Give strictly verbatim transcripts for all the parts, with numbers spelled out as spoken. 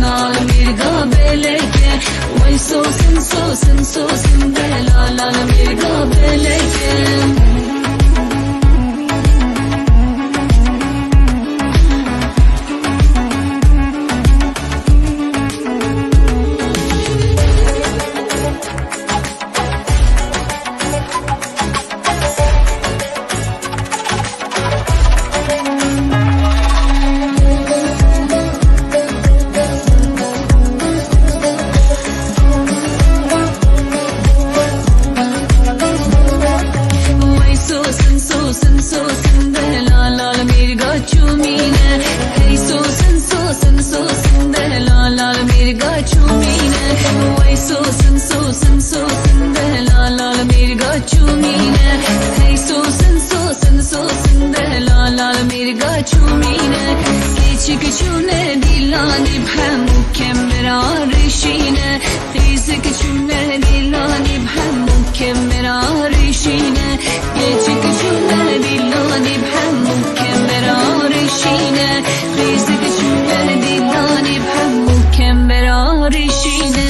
Al mirga beleke, wey sosin, sosin, sosin, delal al mirga beleke. Wey sosin, sosin, sosin, delal al mirga çûmîne. Hey sosin, sosin, sosin, delal al mirga çûmîne. Wey sosin, sosin, sosin, delal al mirga çûmîne. Hey sosin, sosin, sosin, delal al mirga çûmîne. Keçik çûne dîlanî bi hemû kembira rêşîne. Qîzik çûne dîlanî bi hemû kembira rêşîne. Keçik çûne dîlanî bi hemû kembira rêşîne. Qîzik çûne dîlanî bi hemû kembira rêşîne.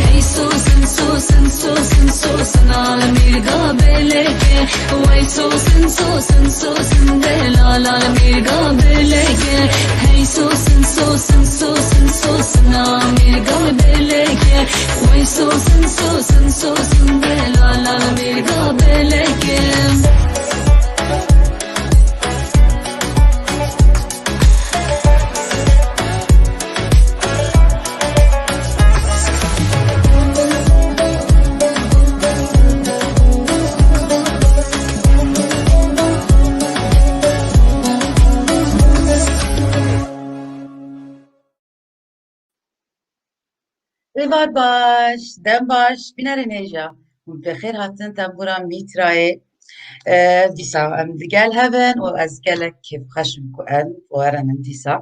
Hey sosin, sosin, sosin, sosin, al mirga beleke. Wey sosin, sosin, sosin, delal al mirga beleke. Hey sosin, sosin, sosin, sosin, al mirga beleke. Wey sosin, sosin, sosin, delal al mirga beleke. Êvar baş, dem baş, bînerên hêja. Hûn bi xêr hatin tembûra Mîtrayê. E, dîsa em digel hev in û ez gelek kêfxweş im ku em û herin in dîsa.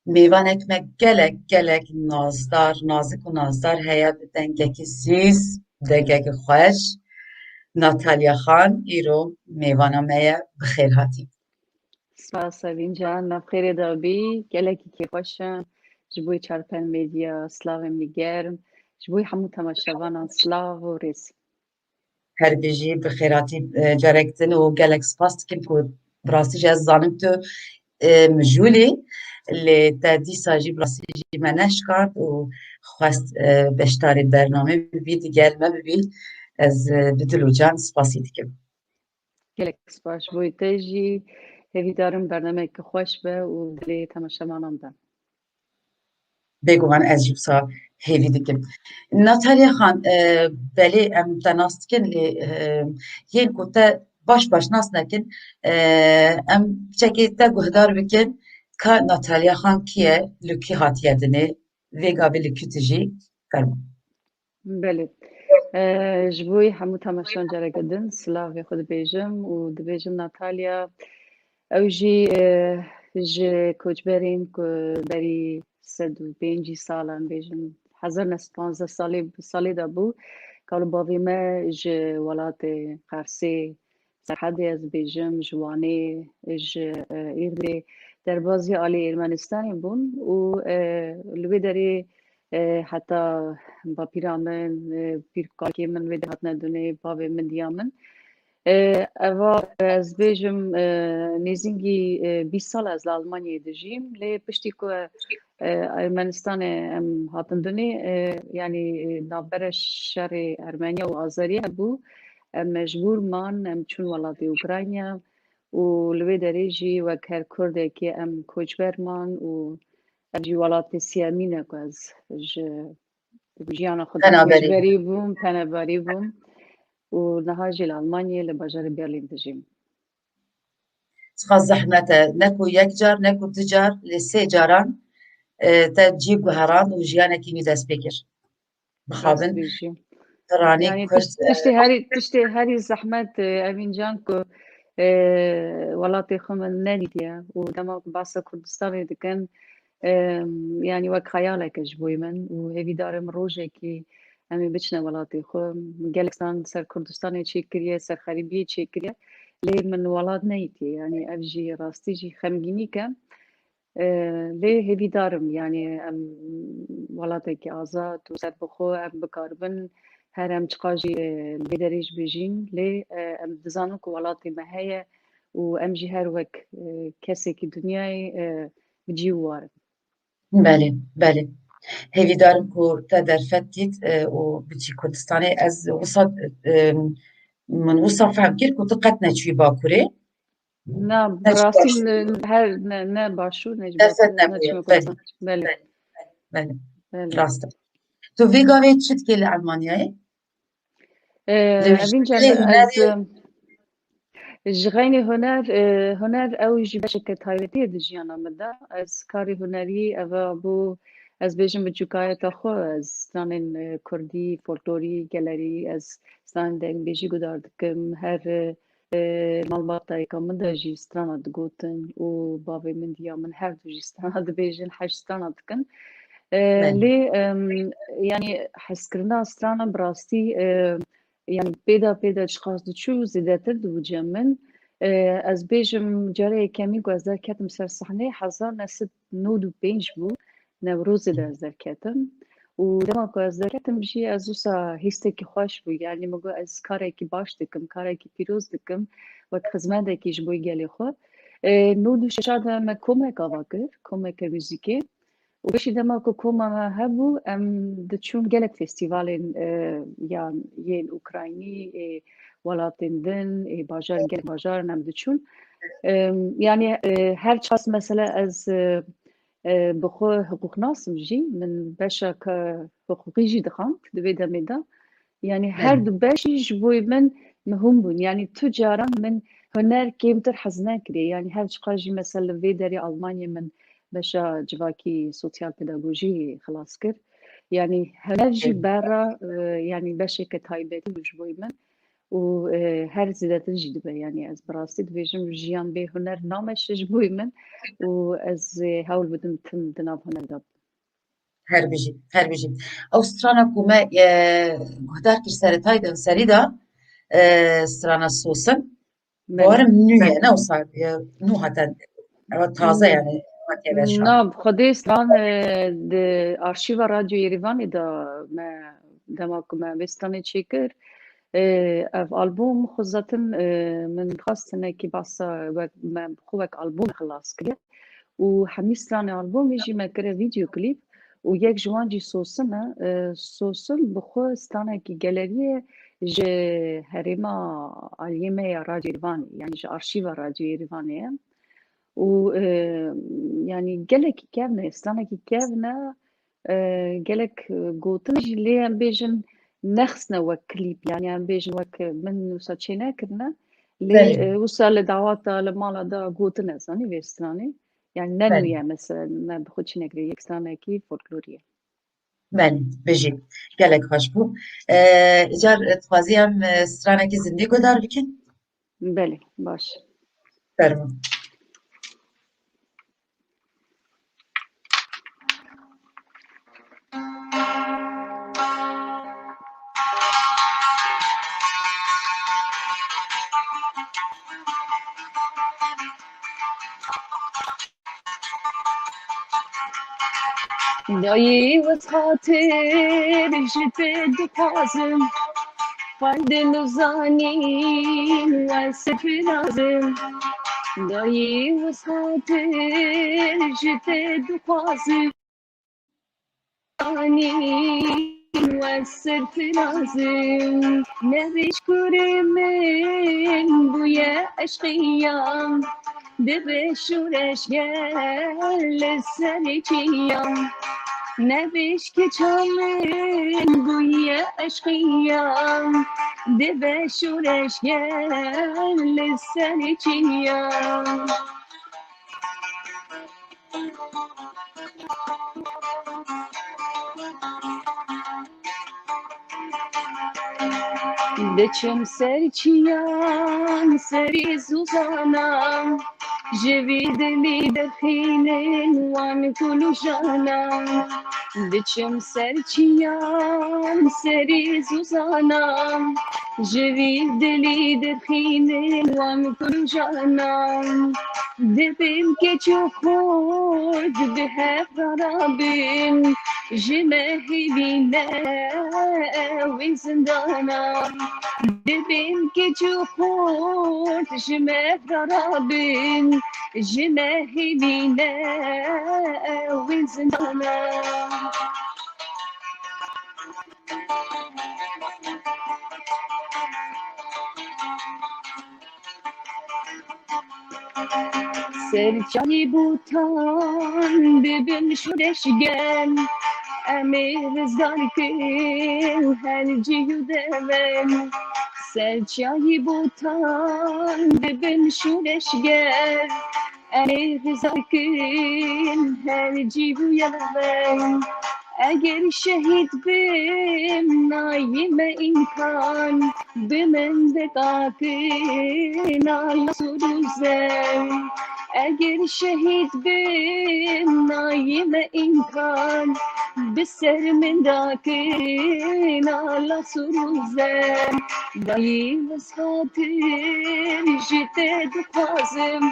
Mêvanek me gelek, gelek nazdar, nazik û nazdar heye bi dengekî zîz, dengekî xweş. Natalya Xan îro mêvana me ye, bi xêr hatî. Spas Evîn can, nav xêrê de bî, gelekî kêfxweş e. Ji bo Çarpel Medya slavê min germ, ji bo hemû temaşevanan slav û rêz. Her bijî, bi xêr hatî, e, carek din û gelek spas dikim ku bi rastî jî ez zanim tu, e, mijûl î, lê te dîsa jî bi rastî jî me neşkand û xwest, e, beşdarê bernamê bibî, digel me bibî. Ez, e, bi dil û can spasî dikim. Gelek spas ji bo te jî. Hêvîdarim bernameyeke xweş be û dilê temaşevanan be. Bêguman ez jî wisa hêvî dikim. Natalya Xan, e, belê em te nas dikin lê, e, yên ku te baş baş nas nekin, e, em piçekê te guhdar bikin ka Natalya Xan kî ye, li kî hatiye dinê, vê gavê li kî dijî, fermo. Belê. E, ji bo hemû temaşevan careke din silavê xwe dibêjim û dibêjim Natalya, ew jî, e, ji koçberên ku berî sed û pêncî salan, bêjim hezar neh sed panzdeh salê, salê de bû, ka li bavê me ji welatê Qersê, Serhedê ez bêjim, ji Wanê, ji, e, Îrdê, derbazî alî Ermenistanê bûn û, e, li wê derê, e, heta bapîra min, e, pîr û kalkê min wê derê hatine dunê, bavê min, diya min. E, eva, e, ez bêjim, e, nêzîngî, e, bîst sal ez li Almanyayê dijîm, lê piştî ku, e, Ermenistanê em hatin dunê, e, yanî, e, navbera şerê Ermeniya û Azeriya hebû, em mecbûr man, em çûn welatê Ukrayna û li wê derê jî wek her Kurdekê em koçber man û ev jî welatê siyemîn e ku ez ji jiyana xwe de Penaberî. Koçberî bûm, penaberî bûm û niha jî li Almanyayê li bajarê Berlîn dijîm. Çiqas zehmet e, ne ku yek car, ne ku du car, lê sê caran, e, te cî guherand û jiyanekî nû dest pê kir. Mixabin Rast bêjî. Piranî Yani Kurd, tiş-, e, tiştê herî, tiştê herî zehmet, e, Evîn can ku, e, welatê xwe min nedîtiye û dema ku behsa Kurdistanê dikin, e, yani wek xeyalek e ji bo min û hêvîdar im rojekî em ê biçine welatê xwe. Gelek stan ser Kurdistanê çêkiriye, ser xerîbiyê çêkiriye. Lê min welat neyîtiye. Yani ev jî rastî jî xemgînîk e. E, lê hêvîdar im, yanî em welatekî azad û serbixwe em bikaribin her em çiqas jî, e, li vê derê jî bijîn, lê, e, em dizanin ku welatê me heye û em jî her wek, e, kesekî dinyayê, e, bi cî û war in. Belê, belê. Hêvîdar im ku te derfet dît, e, û biçî Kurdistanê. Ez wisa, e, min wisa fehm kir ku tu qet neçûyî Bakurê. Na, bi rastî ne, her ne, ne başûr ne ji Bakur, ne çûme Kurdistan. Belê. Belê. Belê. Rast e. Tu vê gavê çi dikê li Elmanyayê? Ee, Evîn Can, ez, e, ji xeynî huner, e, huner ew jî beşeke taybetî ye di jiyana min de. Ez karê hunerî eve bû, ez bêjim bi cûkayeta xwe, ez stranên, e, kurdî, folklorî, gelerî, ez stranên dengbêjî guhdar dikim. Her, e, e, malbata yeka min de jî strana digotin û bavê min diya min her du jî strana dibêjin, heşt strana dikin. E, Belê. Lê, em, yanî hezkirina strana bi rastî, e, yanî pêda pêda çiqas diçû zêdetir dibû cem min. E, ez bêjim cara yekemîn ku ez derketim ser sahneyê hezar neh sed nod û pênc bû. Newrozê de ez derketim. Û dema ku ez derketim jî ez wisa hîstekî xweş bû. Yanî min got ez karekî baş dikim, karekî pîroz dikim, wek xizmetekî ji bo gelê xwe. E, nod û şeşa de me komek ava kir, komeke muzîkê. Û piştî dema ku koma me hebû, em diçûn gelek festîvalên, e, ya yên Ukraynî, ê welatên din, ê bajar, gelek bajaran em diçûn. Em, yanî, e, her ças mesela ez, e, e, bi xwe hiqûqnas im jî, min beşa ke hiqûqî jî dixwend di vê demê de. Yanî her Belê. du beşî ji bo min muhim bûn. Yanî tu caran min huner kêmtir hez nekirê. Yanî her çiqas jî mesela li vê derê Almanyayê min beşa civakî sosyal pedagojî xilas kir. Yanî huner jî Belê. berra, e, yanî beşeke taybetî bû ji bo min. Û, e, her zêdetir jî dibe. Yanî ez bi rastî dibêjim jiyan bê huner nameşe ji bo min û ez, e, hewl bidim tim di nav huner de bim. Her bijî, her bijî. Ew strana ku me, e, guhdar kir seretayê de, serî de, e, strana Sosin. Belê. Bawerim nû ye, ne wisa, e, nû hate, ew taze Hmm. yani, hatiye veşan. Na, bi xwedê stran, e, di arşîva Radyo Yêrîvanê de me, dema ku me vê stranê çêkir, e, ev albûm xwe zaten, e, min dixwest hinekî behsa wek, me bi xwe wek albûm xilas kiriye. Û hemî stranê albûmê jî me kire vîdeo klîp û yek ji wan jî Sosin e. E, Sosin bi xwe stranekî gelerî ye ji herêma aliyê me ya Radyo Yêrîvanê, yanî ji arşîva Radyo Yêrîvanê ye. Û, e, yanî gelekî kevn e, stranekî kevn e, e, gelek, e, gotin jî lê em bêjin nexistine wek klîp, yanî em bêjin wek, e, min wisa çênekirine. Lê, Belê. e, wisa li dawata li mala de gotin ez zanî vê stranê. Yanî ne Belê. nû ye mesela, me bi xwe çênekirî, yek stranekî folklorî ye. Belê, bijî. Gelek xweş bû. E, îcar, e, dixwazî em, e, stranekî zindî guhdar bikin? Belê, baş. Fermo. Dayê wis xatir ji te dixwazim, ferdin û zanîn wes firazim. Dayê wis xatir ji te dixwazim, zanîn wes serfirazim. Nevêj kurê min bûye eşqiya, dibe şûreşger li serê çiya. Nevêj kiça min bûye eşqiya, dibe şûreşger li serê çiya. Diçim ser çiyan serî zûzanan, Ji vî dilî derxînin wan kulujanan, diçim ser çiyan serî zuzanan. Ji vî dilî derxînin wan kulujanan, dibin keç û xort bi hev rabin, ji me hêvî ne wê zindana. Dibin keç û xort ji me rabin, ji me hêvî ne wê zindana. Serçayî bûtan dibin şûreşger, em ê rizgar kin her cî û deven. Serçayî bûtan dibin şûreşger, em ê rizgar kin her cî û deven. Eger şehîd bim, nayê me îmkan, bi min didakina la sor û zem. Eger şehîd bim, nayê me îmkan, bi ser min dakina la sor û zem. Dayê, ez xatir ji te dixwazim,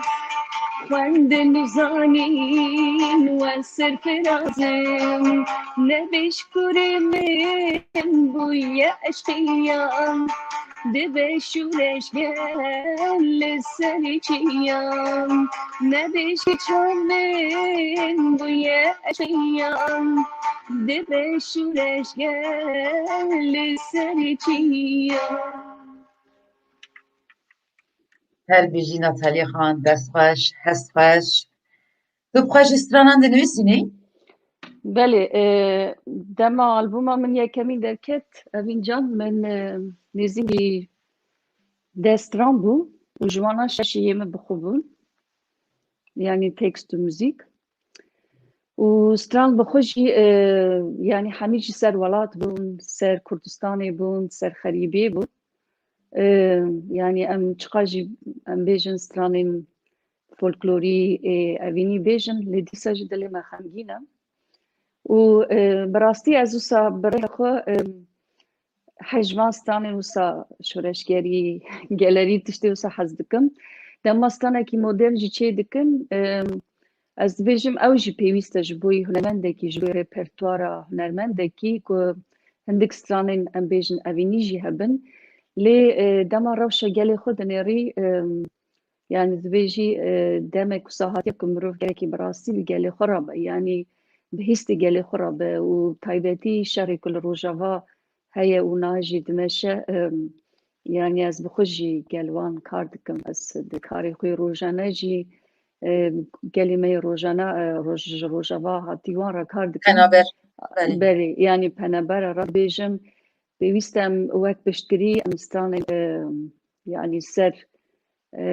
xwendin û zanîn we serfirazim. Nebêj kurê min bûye eşqiyan, dibe şûreşger li serê çiyan. Nebêj kiça min bûye eşqiyan, dibe şûreşger li serê çiyan. Her bijî Natalya Xan, dest xweş, hest xweş. Tu bi xwe jî stranan dinivîsînî? Belê, e, dema albûma min yekemîn derket, Evîn Can, min, e, nêzîkî deh stran bû û ji wana şeşî yê min bi xwe bûn. Yanî tekst û muzîk. Û stran bi xwe jî, e, yanî hemî jî ser welat bûn, ser Kurdistanê bûn, ser xerîbê bûn. E, yanî em çiqa jî, em bêjin stranên folklorî, ê, evînî bêjin, lê dîsa jî dilê me xemgîn e. Û, e, bi rastî ez wisa bi rêya xwe, e, hej van stranên wisa şoreşgerî, gelerî tiştê wisa hez dikim. Dema stranekî modern jî çê dikim, e, ez dibêjim ew jî pêwîst e ji bo hunermendekî, ji bo repertuara hunermendekî ku hindik stranên em bêjin evînî jî hebin. Lê, e, dema rewşa gelê xwe dinêrî, e, yanî dibêjî, e, demek wisa hatiye ku mirov gelekî bi rastî li gelê xwe re be, yanî bi hîstê gelê xwe re be û taybetî şerê ku li Rojava heye û niha jî dimeşe, e, yanî ez bi xwe jî gel wan kar dikim. Ez di karê xwe yê rojane jî, e, gelê me yê rojane, e, roj-, ji Rojava hatî wan re kar dikim. Penaber. Belê. Belê, yanî penaber e, rast bêjim. Pêwîst e em wek piştgirî em stranên, e, yanî ser, e,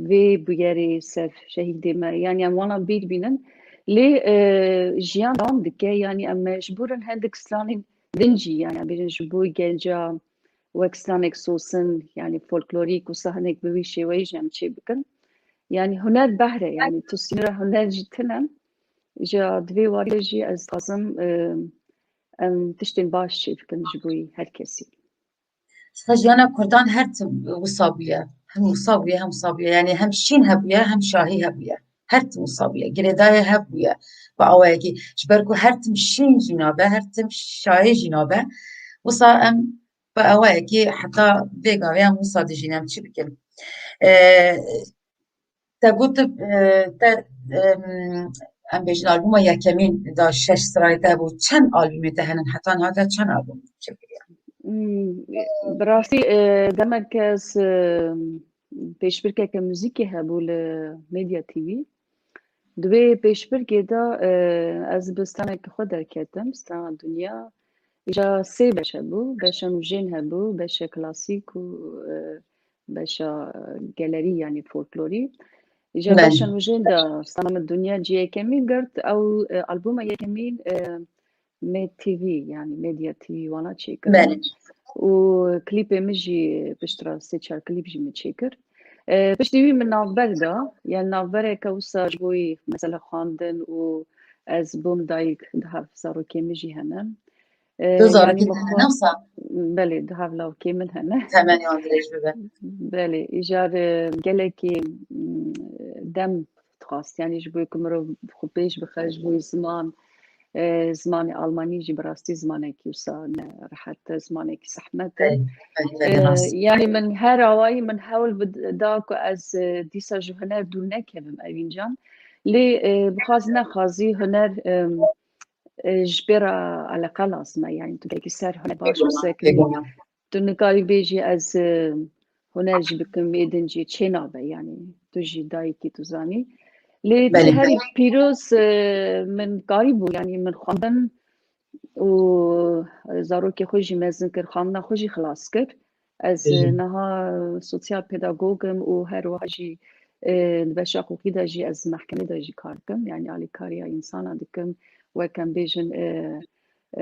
vê bûyerê, ser şehîdê me, yanî em wana bîr bînin. Lê, e, jiyan dewam dike, yanî em mecbûr in hindik stranên din jî, yanî em bêjin ji bo genca wek stranek sosin, yanî folklorîk wisa hinek bi wî şêweyî jî em çê bikin. Yanî huner behr e, yanî tu sînora huner jî tune. Ji divê warî jî ez dixwazim, e, em tiştên baş çê bikin ji bo her kesî. Ji xwe jiyana Kurdan her tim wisa bûye. Hem wisa bûye, hem wisa bûye. Yanî hem şîn hebûye, hem şahî hebûye. Her tim wisa bûye. Girêdayê hev bûye. Bi awayekî. Ji ber ku her tim şîn jî nabe, her tim şahî jî nabe. Wisa em bi awayekî heta vê gavê em wisa dijîn, em çi bikin? E, Te got, e, te, em, em bêjin albûma yekemîn da şeş stranê te hebû. Çend albûmê te hene? Heta niha te çend albûm çêkiriye? Hmm, bi rastî, e, demek ez, e, pêşbirkeke muzîkê hebû li Medya T V. Di wê pêşbirkê de, e, ez bi straneke xwe derketim, strana Dinya. Îja sê beş hebû, beşa nûjên hebû, beşa klasîk û, e, beşa, e, gelerî, yanî folklorî. Îja Belê. beşa nûjên de strana min Dinya cî yekemîn girt, ew, e, albûma yekemîn, e, me T V, yanî Medya T V wana çêkir. Belê. Û klîpê min jî piştre sê çar klîp jî min çêkir. E, piştî wî min navber da, yani navbereke wisa ji bo wî mesela xwendin û ez bûm dayik, dihev zarokê min jî hene. E, Tu yani zarokî min hene xwe, wisa? Belê, dihev lawkê min hene. Temenyan dirêj bibe. Belê, îcar e, gelekî mm, dem dixwast, yani ji bo ku mirov xwe pêş bixe, ji bo ziman, e, zimanê almanî jî bi rastî zimanekî wisa ne rehet e, zimanekî zehmet e. Belê, belê, belê, rast. E, yani min her awayî min hewl bid-, da ku ez e, dîsa ji huner dûr nekevim evîncan. Lê e, bixwaz nexwazî huner em, e, ji pê re eleqe lazim e. Yani tu gelekî ser huner baş Bêguman, bisekirî. bêguman. Tu nikarî bêjî ez e, huner jî bikim, êdin jî çê nabe, yani tu jî dayikî, tu zanî. Lê tu Belê, herî belê. pîroz e, min karîbû, yani min xwendin û zarokê xwe jî mezin kir, xwendina xwe jî xilas kir. Ez e, Belê. niha sosyal pedagog im û her wiha jî e, di beşa hiqûqî de jî ez mehkemê de jî kar dikim, yani alîkariya însana dikim, wek em bêjin e,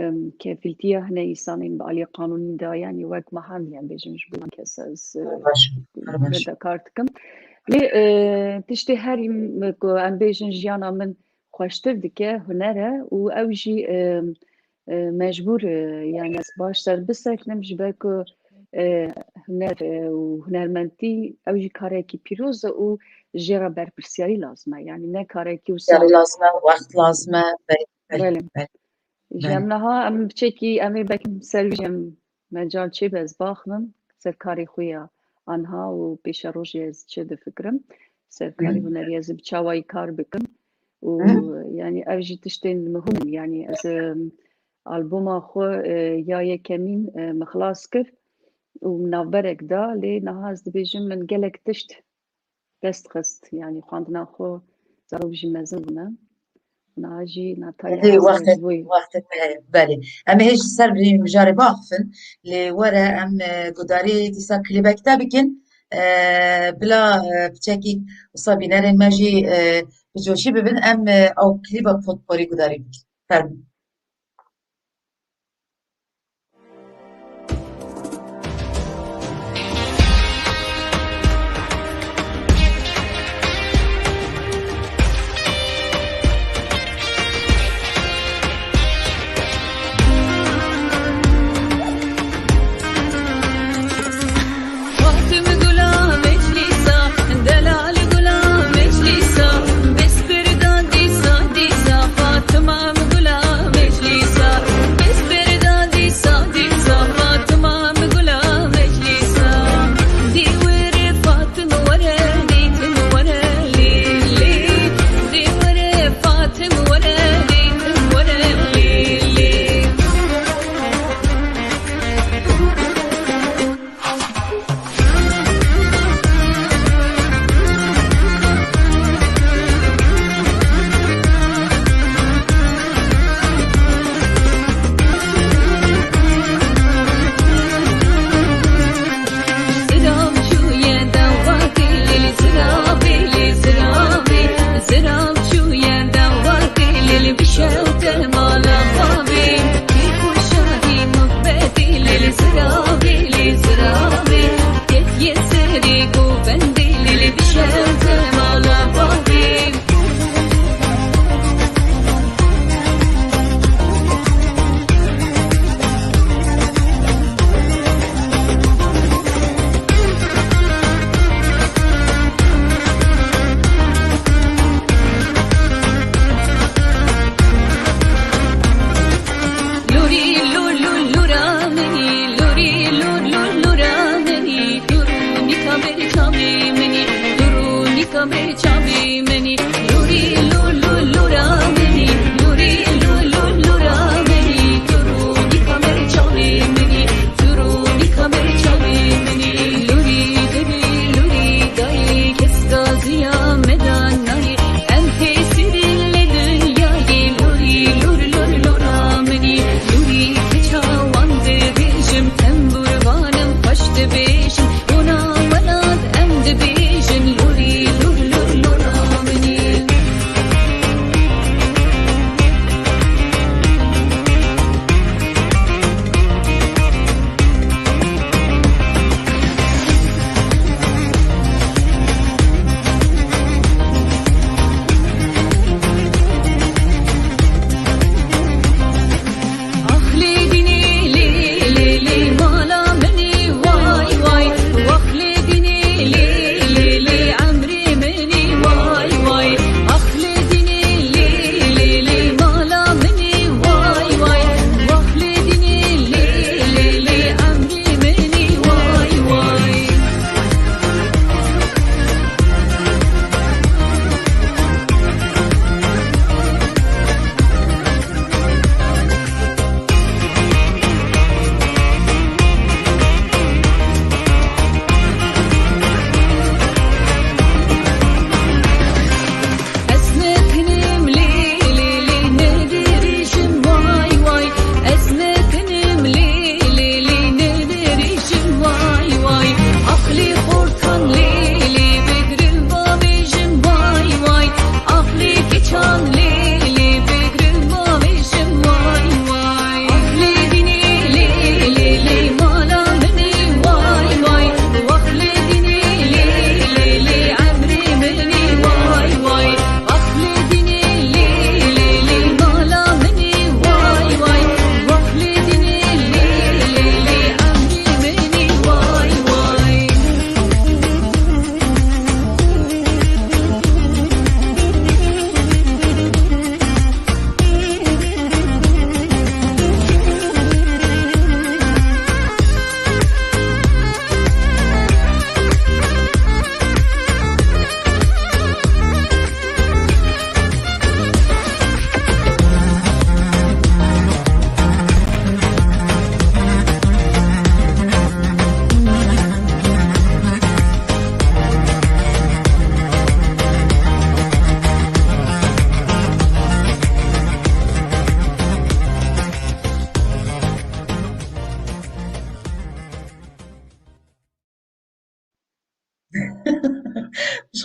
em, kefîltiya hine însanên bi aliyê qanûnî de, yanî wek mehan em bêjin ji bo wan kes ez, e, Baş, baş. li de kar dikim. Lê e, tiştê herî m- ku em bêjin jiyana min xweştir dike huner e û ew jî e, e, mecbûr e, yani ez baş ser bisekinim ji ber ku e, huner e, û hunermendî ew jî karekî pîroz e û jê re berpirsiyarî lazim e. Yani ne karekî wisa. Yarî lazim e, wext lazim e. Belê, belê, Belê. belê. Ji em Belê. niha em çekî em ê belkî ser wî jî em mecal çêbe ez baxivim ser karê xwe ya anha û pêşerojê ez çi difikirim. Ser karê Hı. hunerî ez bi çawayî kar bikim. Û Hı. yani ev jî tiştên muhim in. Yani ez em, albuma xwe e, ya yekemîn e, min xilas kir û min navberek da. Lê niha ez dibêjim min gelek tişt dest xist. Yani xwendina xwe zarok jî mezin bûne. Niha jî nataya Hê, ez wextê, ez bûyî. Wextê te heye. Belê. Em ê hêj ser vê mijarê biaxifin. Lê were em e, gudarî dîsa klîbek te bikin. E, bila e, piçekî wisa bînerên me jî e, bi coşî bibin. Em e, ew klîba potporî gudarî bikin. Fermo. Fatim gula meclisa, delal gula meclisa, bes kir da dîsa dîsa, Fatima gula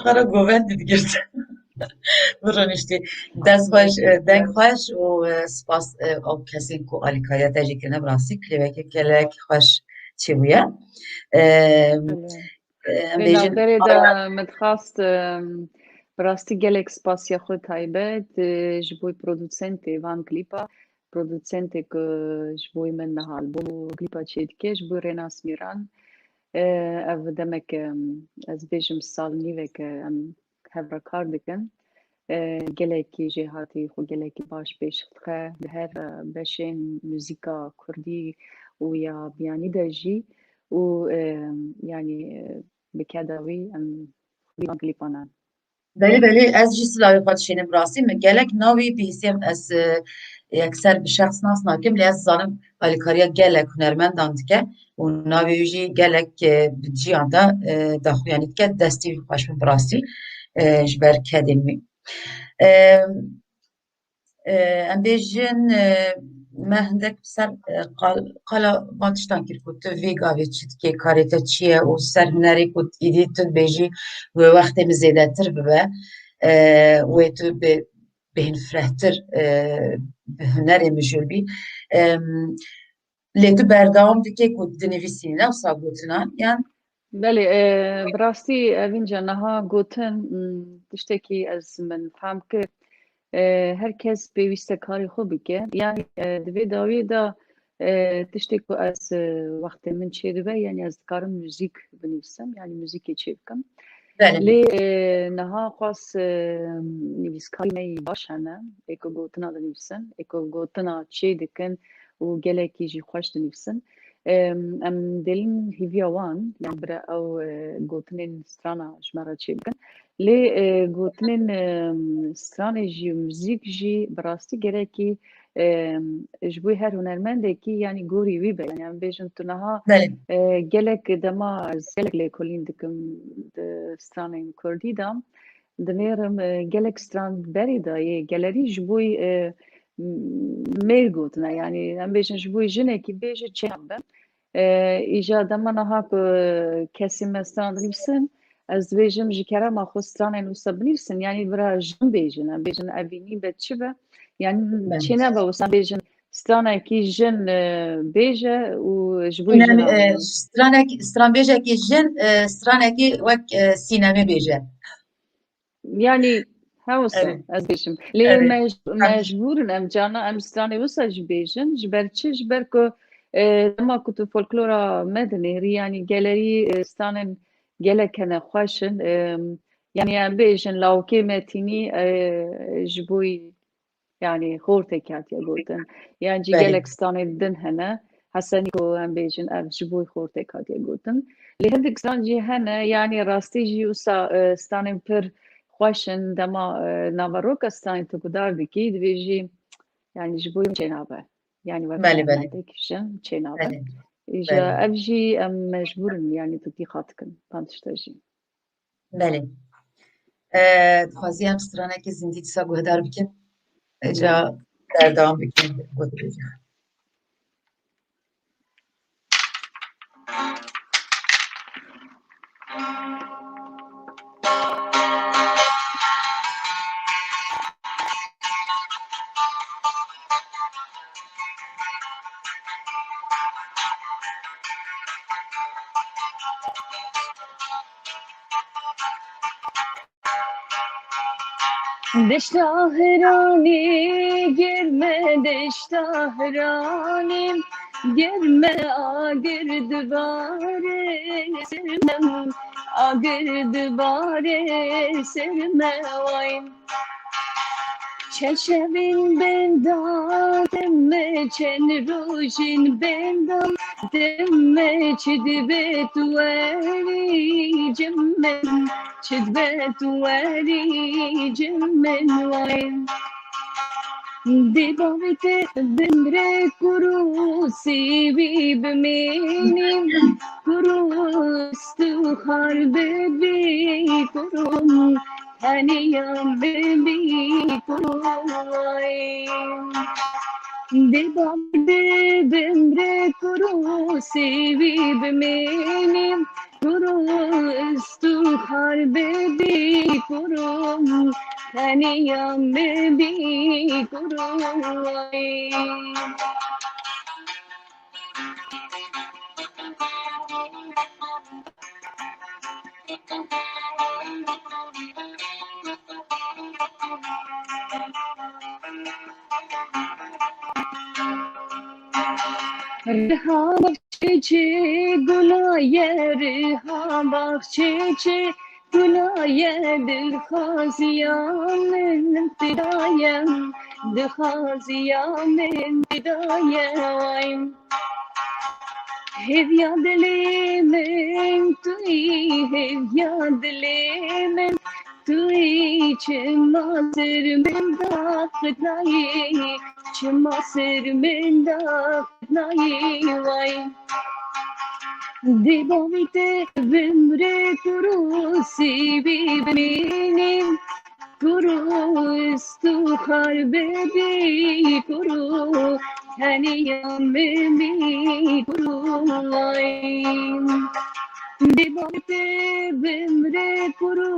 Xwe re govendî digirt. Bi roniştî. Dest xweş, e, deng xweş û, e, spas, e, ew kesên ku alîkariya te jî kirine, bi rastî klîbeke gelek xweş çêbûye. E, e, em Vê bêjin navberê de min dixwast, e, bi rastî gelek spasiya xwe taybet, e, ji bo producentê van klîpa, producentê ku ji bo min niha albûm û klîpa çêdike, ji bo Renas Mîran. E, ev demek, e, ez bêjim sal nîvek, e, em hev re kar dikin. E, gelekî jêhatî xwe gelekî baş pêş dixe di her, e, beşên muzîka kurdî û ya biyanî de jî û, e, yanî, e, bi keda wî em xwî van klîpan e. Belê, belê, ez jî silavê xwe dişînim, bi rastî min gelek navî bihîsiyem ez, e, yekser bi şexs nas nakim, lê ez zanim alîkariya gelek hunermendan dike û navê wî jî gelek, e, bi ciyan de, e, daxuyanî dike, destî wî xweş bin bi rastî, e, ji ber kedên wî. E, e, em bêjin, e, me hindek ser, e, qal-, qala van tiştan kir ku tu vê gavê çi dikê, karê te çi ye û ser hunerê ku îdî tu dibêjî wê wextê min zêdetir bibe, e, wê tu bi, bêhnifrehtir, e, bi hunerê mijûl bî. Em, lê tu berdewam dikê ku dinivîsî ne wisa gotinan, yan? Belê, e, bi rastî evînca niha gotin, m, tiştekî ez min fehm kir. E, her kes pêwîst e karê xwe bike. Yanî, e, di vê dawiyê de, e, tiştê ku ez, e, wextê min çêdibe, yanî ez dikarim muzîk binivîsim, yanî muzîkê çêbikim. Belê. Lê, e, niha xwest, e, nivîskarî me yî baş hene, ê ku gotina dinivîsin, ê ku gotina çêdikin û gelekî jî xweş dinivîsin. Em, em dêlin hîviya wan, yan bira ew, e, gotinên strana ji me re çêbikin. Lê, e, gotinên, e, stranê jî û muzîk jî bi rastî gerekî, e, ji bo her hunermendekî, yanî gorî wî be. Yanî em bêjin tu niha, Belê. e, gelek dema ez gelek lêkolîn dikim di stranên kurdî de, dinêrim, e, gelek stran berê de yê gelerî ji bo, e, mêr gotine. Yanî em bêjin ji bo jinekî bêje çênabe. E, îja dema niha ku kesî me stran dinivîsin, ez dibêjim ji kerema xwe stranên wisa binivîsin. Yanî bira jin bêjin, em bêjin evînî be çi be. Yanî Belê. çênebe wisa bêjin stranekî jin, e, bêje û ji bo Sînemî, jin e, stranek-, stranbêjekî jin, e, stranekî wek, e, Sînemî bêje. Yanî, hewsa Evet. ez bêjim. Lê Evet. mec-, Tamam. mecbûr in em cana em stranê wisa jî bêjin. Ji ber çi? Ji ber ku, e, dema ku tu folklora me dinêrî, yanî gelerî, e, stranên gelek hene xweş in. E, yanî em bêjin lawikê Metînî, e, ji bo Yanî xortekî hatiye gotin. Yan jî Belê. gelek stranên din hene. Hesenî ku em bêjin ev ji bo xortek hatiye gotin. Lê hindik stran jî hene, yanî rastî jî wisa, e, stranên pir xweş in. Dema, e, naveroka stranê tu guhdar dikî, dibêjî, yanî ji bo min çênabe. Yanî wek Belê, belê. hunermendek jin çênabe. Belê. Îja Belê. ev jî em mecbûr in, yanî tu tîxa dikin van tişta jî. Belê. E, dixwazî em stranekî zindî dîsa guhdar bikin. Îca berdewam bikin. Deşta Hiranê, germe deşta Hiranê, germe agir dibare ser me, agir dibare ser me way. Çend şevên benda deme, çend rojên benda deme, çi dibe tu werî cem min, çi dibe tu werî cem min way. Dê bavê te bimre kuro sêwî bimênî, kuro stûxar bibî, kuro heniya bibî, kuro way. Dê bavê te bimre kuro sêwî bimênî, Kuro, ez tu xar bibî kuro, teniya min bî kuro. Riha çiçê gula ye, riha bax çiçê gula ye, dilxwaziya min tida ye, dilxwaziya min tida ye. Hêviya dilê min tu yî, hêviya dilê min tu yî, çima ser min daxitnayî, çima ser min daxitnayî way. Dê bavê te bimre kuro, sêvî bimînî kuro, ez tu xar bibî kuro, teniya min bî kuro way. Dê bavê te bimre kuro,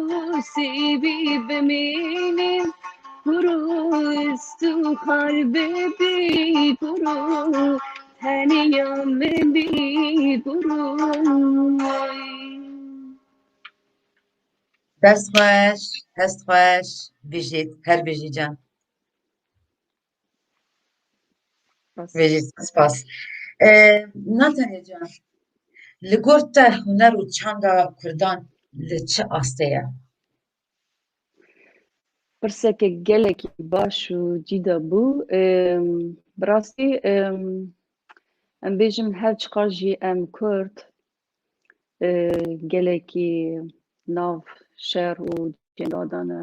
sêvî bimînî kuro, ez tu xar bibî kuro, teniya min bî kuro. Dest xweş, dest xweş, bijît, her bijî can. Spas. Bijît, spas. Ee, Natalya can, li gor te huner û çanda Kurdan li çi astê ye? Pirseke gelekî baş û cîda bû. Em, bi rastî, em, em bêjin her çiqas jî em Kurd, e, gelekî nav şer û cenga de ne.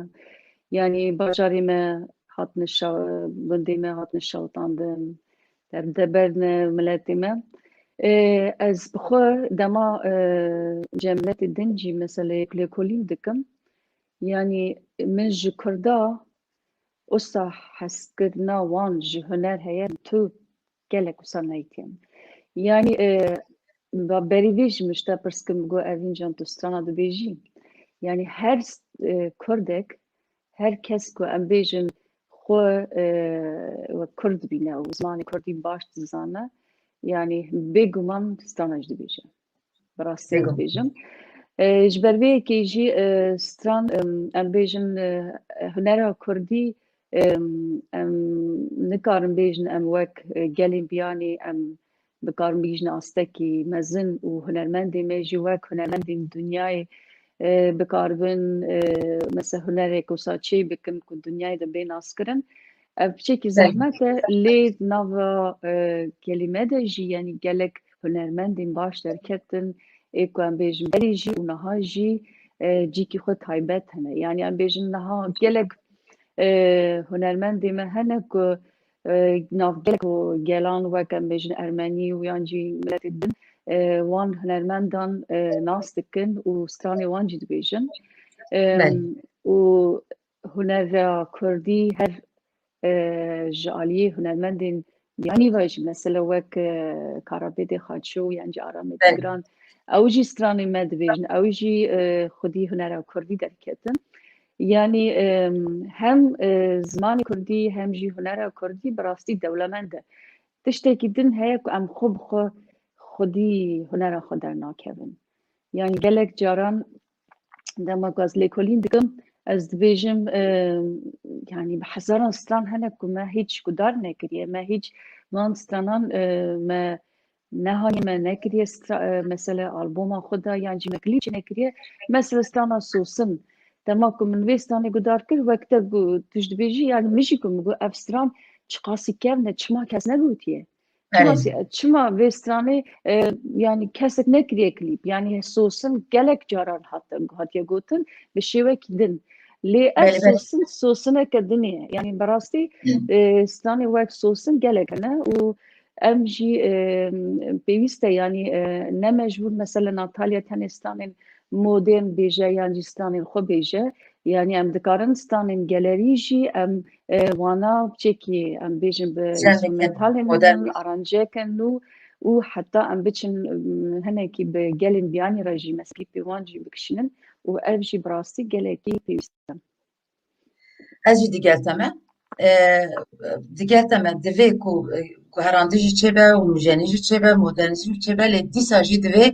Yanî bajarê me hatine şa-, gundê me hatine şewitandin, derdê berdine miletê me. E, ez bi xwe dema, e, cem miletê din jî meseleyek lêkolîn dikim. Yanî min ji Kurda wisa hezkirina wan ji huner heye, tu gelek wisa neytî ye. Yanî, e, ba berî vê jî min ji te pirs kir, min got, Evîn can, tu strana dibêjî? Yanî her, e, Kurdek, her kes ku em bêjin xwe, e, wek Kurd dibîne û zimanê Kurdî baş dizane, yanî bêguman strana jî dibêje. Bi rastî Bêguman. dibêjim. E, ji ber vê yekê jî, e, stran, em, em bêjin, e, hunera Kurdî, em, em nikarin bêjin em wek, e, gelên biyanî em bikarin bigihîjin astekî mezin û hunermendê me jî wek hunermendên dinyayê, e, bikaribin, e, mesela hunerek wisa çê bikin ku dinyayê de bê naskirin. Ev piçekî Belê. zehmet e, lê nava, e, kelîme de jî, yanî gelek hunermendên baş derketin, ê ku em bêjin berê jî û niha jî, e, cîkî xwe taybet hene. Yanî em bêjin niha gelek, e, hunermendê me hene ku, e, nav gelek û gelan wek em bêjin ermenî û yan jî miletê din, e, wan hunermendan, e, nas dikin û stranê wan jî dibêjin. Em, Belê. û hunera Kurdî her, e, ji aliyê hunermendên biyanî ve jî, mesela wek, e, Karabêdê Xaço yan jî Aramê Belê. Tigran, ew jî stranên me dibêjin, ew jî, e, xwedî hunera Kurdî derketin. Yanî, em, hem, e, zimanê Kurdî hem jî hunera Kurdî bi rastî dewlemend e. Tiştekî din heye ku em xwe bi xwe xwedî hunera xwe dernakevin. Yanî gelek caran dema ku ez lêkolîn dikim, ez dibêjim, e, yanî bi hezaran stran hene ku me hîç guhdar nekiriye, me hîç van stranan, e, me nehaniye, me nekiriye stra-, e, mesela alboma xwe de yan jî me klîp çênekiriye. Mesela strana Sosin, dema ku min vê stranê guhdar kir, wek te gu-, tu jî dibêjî, yanî min jî ku min got, ev stran çiqasî kevn e, çima kes negotiye? Çima Erê. si-, çima vê stranê, e, yanî kesek nekiriye klîp? Yanî Sosin gelek caran hat-, hatiye gotin bi şêwekî din. Lê ev Belê, belê. Sosin, Sosineke din e. Yanî bi rastî, Hı. e, stranê wek Sosin gelek hene û em jî, e, pêwîst e, yanî, e, ne mecbûr mesela Natalya tenê stranên modern bêje yan jî stranên xwe bêje. Yanî em dikarin stranên gelerî jî em, e, wana piçekî em bêjin bi Sen instrumentalên modern nû, bî. aranjeke nû û heta em biçin, em, hinekî bi gelên biyanî re jî mezpîpê wan jî bikişînin û ev jî bi rastî gelekî pêwîst e. Ez jî digel te me. E, digel te me divê ku, e, guherandî jî çêbe û nûjenî jî çêbe, modernîzm jî çêbe, lê dîsa jî divê,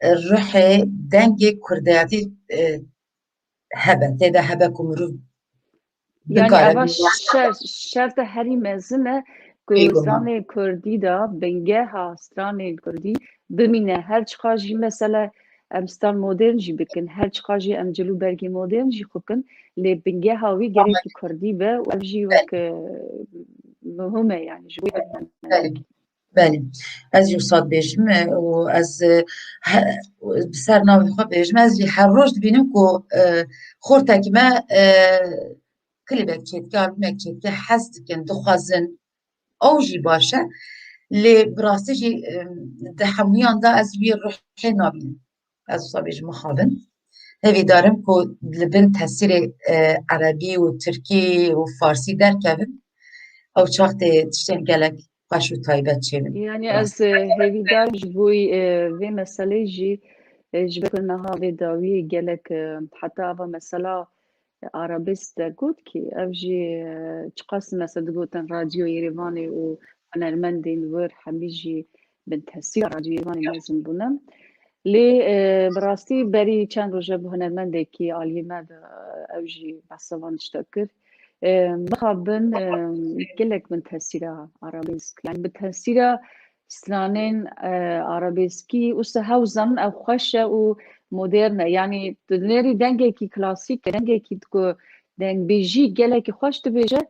e, ruhê dengê kurdayetî, e, hebe, tê de hebe ku mirov Yani bikare eva bîne. Şer, şerta herî mezin e ku stranê kurdî de bingeha stranên kurdî bimîne. Her çiqa jî mesela em stan modern jî bikin, her çiqa jî em cilûbergê modern jî xwe kin, lê bingeha wî gerekî kurdî be û ev jî wek, e, muhim e yani ji bo Belê. Belê, ez jî wisa dibêjim, e, û ez, e, he-, bi ser navê xwe bêjim, ez jî her roj dibînim ku, e, xortekî me, e, klîbek çêdike, albûmek çêdike, hez dikin, dixwazin, ew jî baş e. Lê bi rastî jî, e, di hemûyan de ez wî ruhê nabînim. Ez wisa bêjim mixabin. Hêvîdar im ku li bin tesîrê, e, erebî û tirkî û farsî derkevin. Ew çax tê tiştên gelek xweş û taybet çêbin. Yani ez, e, hêvîdar ji bo, e, vê meselê jî, e, ji ber ku niha vê dawiyê gelek, e, heta eva mesela arabesk dergot kî ev jî, e, çiqas mesela digotin Radyo Yerîvanê û hunermendên wir hemî jî bin tesîra Radyo Yerîvanê mezin bûne. Lê, e, bi rastî berî çend roje bi hunermendekî aliyê me de, e, ew jî behsa van tişta kir. E, mixabin, e, gelek bin tesîra arabesk, yani bi tesîra stranên, e, arabeskî û se hew zanin ew xweş e û modern e. Yani tu dinêrî dengekî klasîk, dengekî ku dengbêjî gelekî xweş dibêje,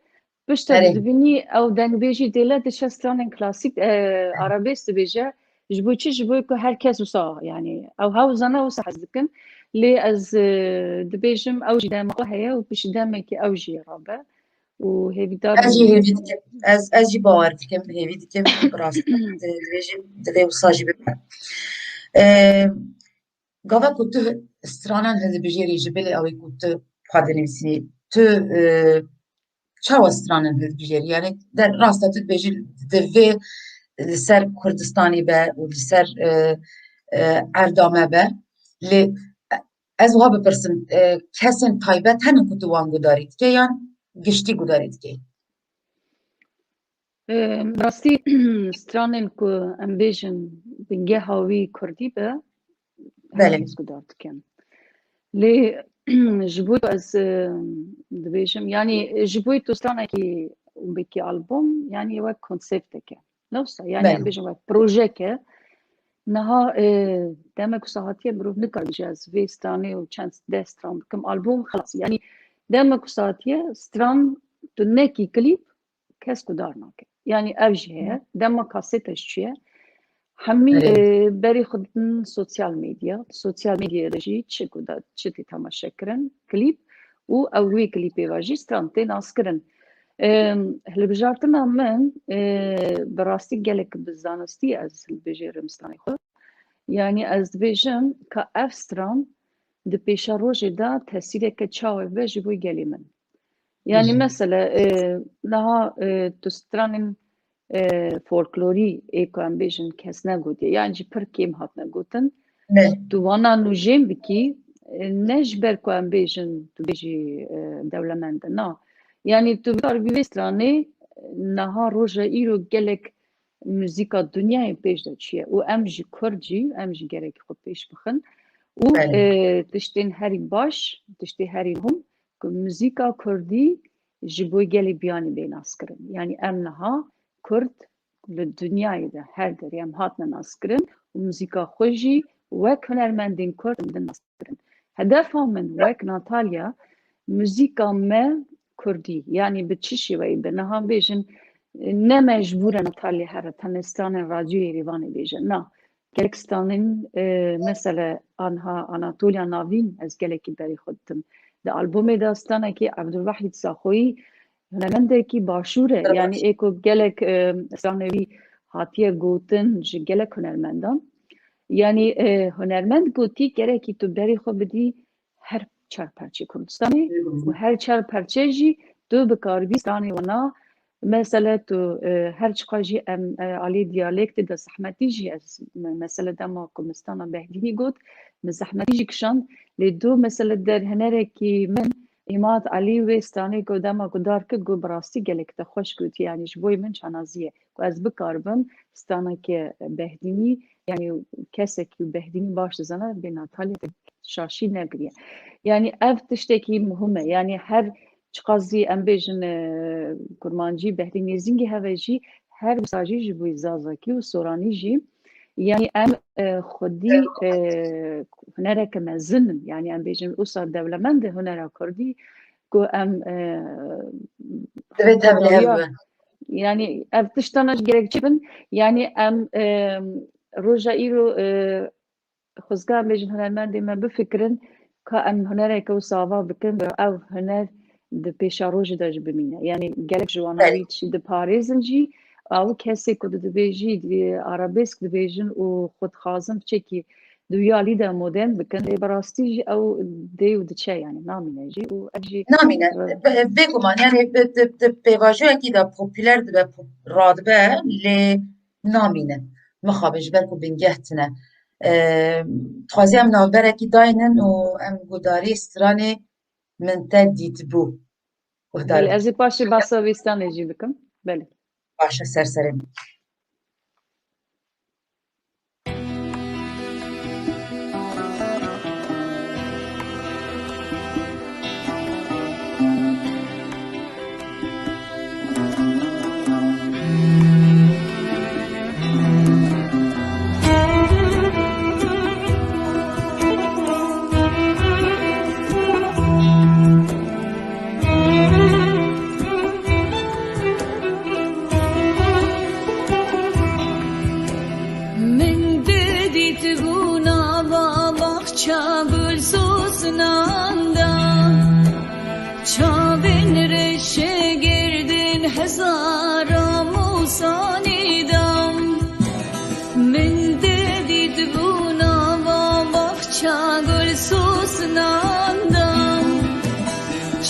piştre Erê. dibînî ew dengbêjî dêle diçe stranên klasîk, e, arabesk dibêje. Ji bo çi? Ji bo ku her kes wisa, yani ew hew zane wisa hez dikin. Lê ez, e, dibêjim ew jî dema xwe heye û piştî demekî ew jî rabe. Û hêvîdar Ez jî hêvî dikim. Ez, ez jî bawer dikim, hêvî dikim. Bi rastî di-, dibêjim, divê wisa jî bibe. E, gava ku tu stranan hildibijêrî ji bilî ew ê ku tu xwe dinivîsînî, tu, e, çawa stranan hildibijêrî? Yani der rast e tu dibêjî divê li ser Kurdistanê be û li ser, e, e, erda me be. Lê ez wiha bipirsim, e, kesên taybet hene ku tu wan gudarî dike yan giştî gudarî dike? Em, rastî stranên ku em bêjin bingeha wî kurdî be, Belê. Hemî ez guhdar dikim. Lê ji bo ez, em, dibêjim, yani ji bo tu stranekî û wekî album, yani wek konsepteke. Ne wisa, yani Belê. em bêjin wek projeke. Niha, e, demek wisa hatiye mirov nikare bêje ez vê stranê û çend deh stran bikim album, xelas. Yani demek wisa hatiye stran tu nekî klîp, kes guhdar nake. Yani ev jî heye. Dema kasete jî çûye. Hemî, Erê. e, berî xwe ditin sosyal medya. Sosyal medyayê de jî çi guda, çi tê temaşe kirin, klîp û ew wê klîpê ve jî stran tê naskirin. E, hilbijartina min, e, bi rastî gelek bi zanistî ez hilbijêrim stranê xwe. Yani ez dibêjim ka ev stran di pêşerojê de tesîreke çawa be ji bo gelê min. Yani Hı hı. Mesela, e, niha, e, tu stranên, e, folklorî ê ku em bêjin kes negotiye, yan jî pir kêm hatine gotin. Ne. Tu wana nûjên bikî, e, ne ji ber ku em bêjin tu bêjî, e, dewlemend e, na. Yani tu bikaribî vê stranê, niha roja îro gelek muzîka dinyayê pêş de çûye û em jî kurd jî, em jî gerekî xwe pêş bixin û, Belê. e, tiştên herî baş, tiştê herî muhim ku muzîka kurdî ji bo gelê biyanî bê naskirin. Yani em niha kurd li dinyayê de her derê em hatine naskirin û muzîka xwe jî wek hunermendên kurd em din naskirin. Hedefa min wek Natalya, muzîka me kurdî, yani bi çi şêweyî be, niha bêjin, ne mecbûr e Natalya here, tenê stranên Radyoyê Rêvanê bêje. Na, gelek stranên, e, mesele anha Anatoliya Navîn ez gelekî berî xwe ditim. Di albûmê de stranekî Ebdulwahîd Zaxoyî hunermendekî başûr e. Pir Yani baş. ê ku gelek, e, stranê wî hatiye gotin ji gelek hunermendan. Yani, e, hunermend gotî gerekî tu berî xwe bidî her çar perçê Kurdistanê Hı hı. û her çar perçe jî tu bikaribî stranê wana Mesele tu, e, her çiqa jî em, e, alî diyalektê de zehmetî jî ez me-, mesele dema ku min stana Behdînî got, min zehmetî jî kişand. Lê do mesele der hunerekî min, Îmad Elî wê stranê ku dema ku dar kir, got, bi rastî gelek te xweş gotiye, yanî ji bo min şanazî ye ku ez bikaribim straneke Behdînî, yanî kesekî Behdînî baş dizana, bê Natalya te şaşî nekiriye. Yanî ev tiştekî muhim e. Yanî her çiqas zî em bêjin, e, kurmancî, Behdînî Zingî heve jî, her wisa jî ji bo Zazakî û Soranî jî, yanî em, e, xwedî, e, hunereke mezin in. Yanî em bêjin wisa dewlemend e hunera kurdî ku em, e, Divê tevlî hev tevliya, bibe. Yanî ev tiştana jî gerek çêbin. Yanî em, e, roja îro, e, xwezka em bêjin hunermendê me bifikirin ka em hunereke wisa ava bikin, ew huner di pêşerojê de jî bimîne. Yanî gelek ji wana Belê. Wî diparêzin jî, ew kesê ku di dibêjî, di arabesk dibêjin û xwe dixwazin piçekî di wî alî de modern bikin, lê bi rastî jî ew dê û diçe, yanî namîne jî û ev jî Namîne. e, Be-, bêguman, yanî bi, di, di pêvajoyekî de popûler dibe, pop-, radibe, lê namîne. Mixabin ji ber ku bingeh tune. E, dixwazî em navberekî daynin û em guhdarî stranê Min Te Dîtibû guhdar Belê, ez bikin. Ê paşê behsa vê stranê jî bikim. Belê. Baş e, ser serê min. Min te dîtibû nava baxça gul sosnan da, çavên reşe girdin hezara mûsanî da. Min te dîtibû nava baxça gul sosnan da,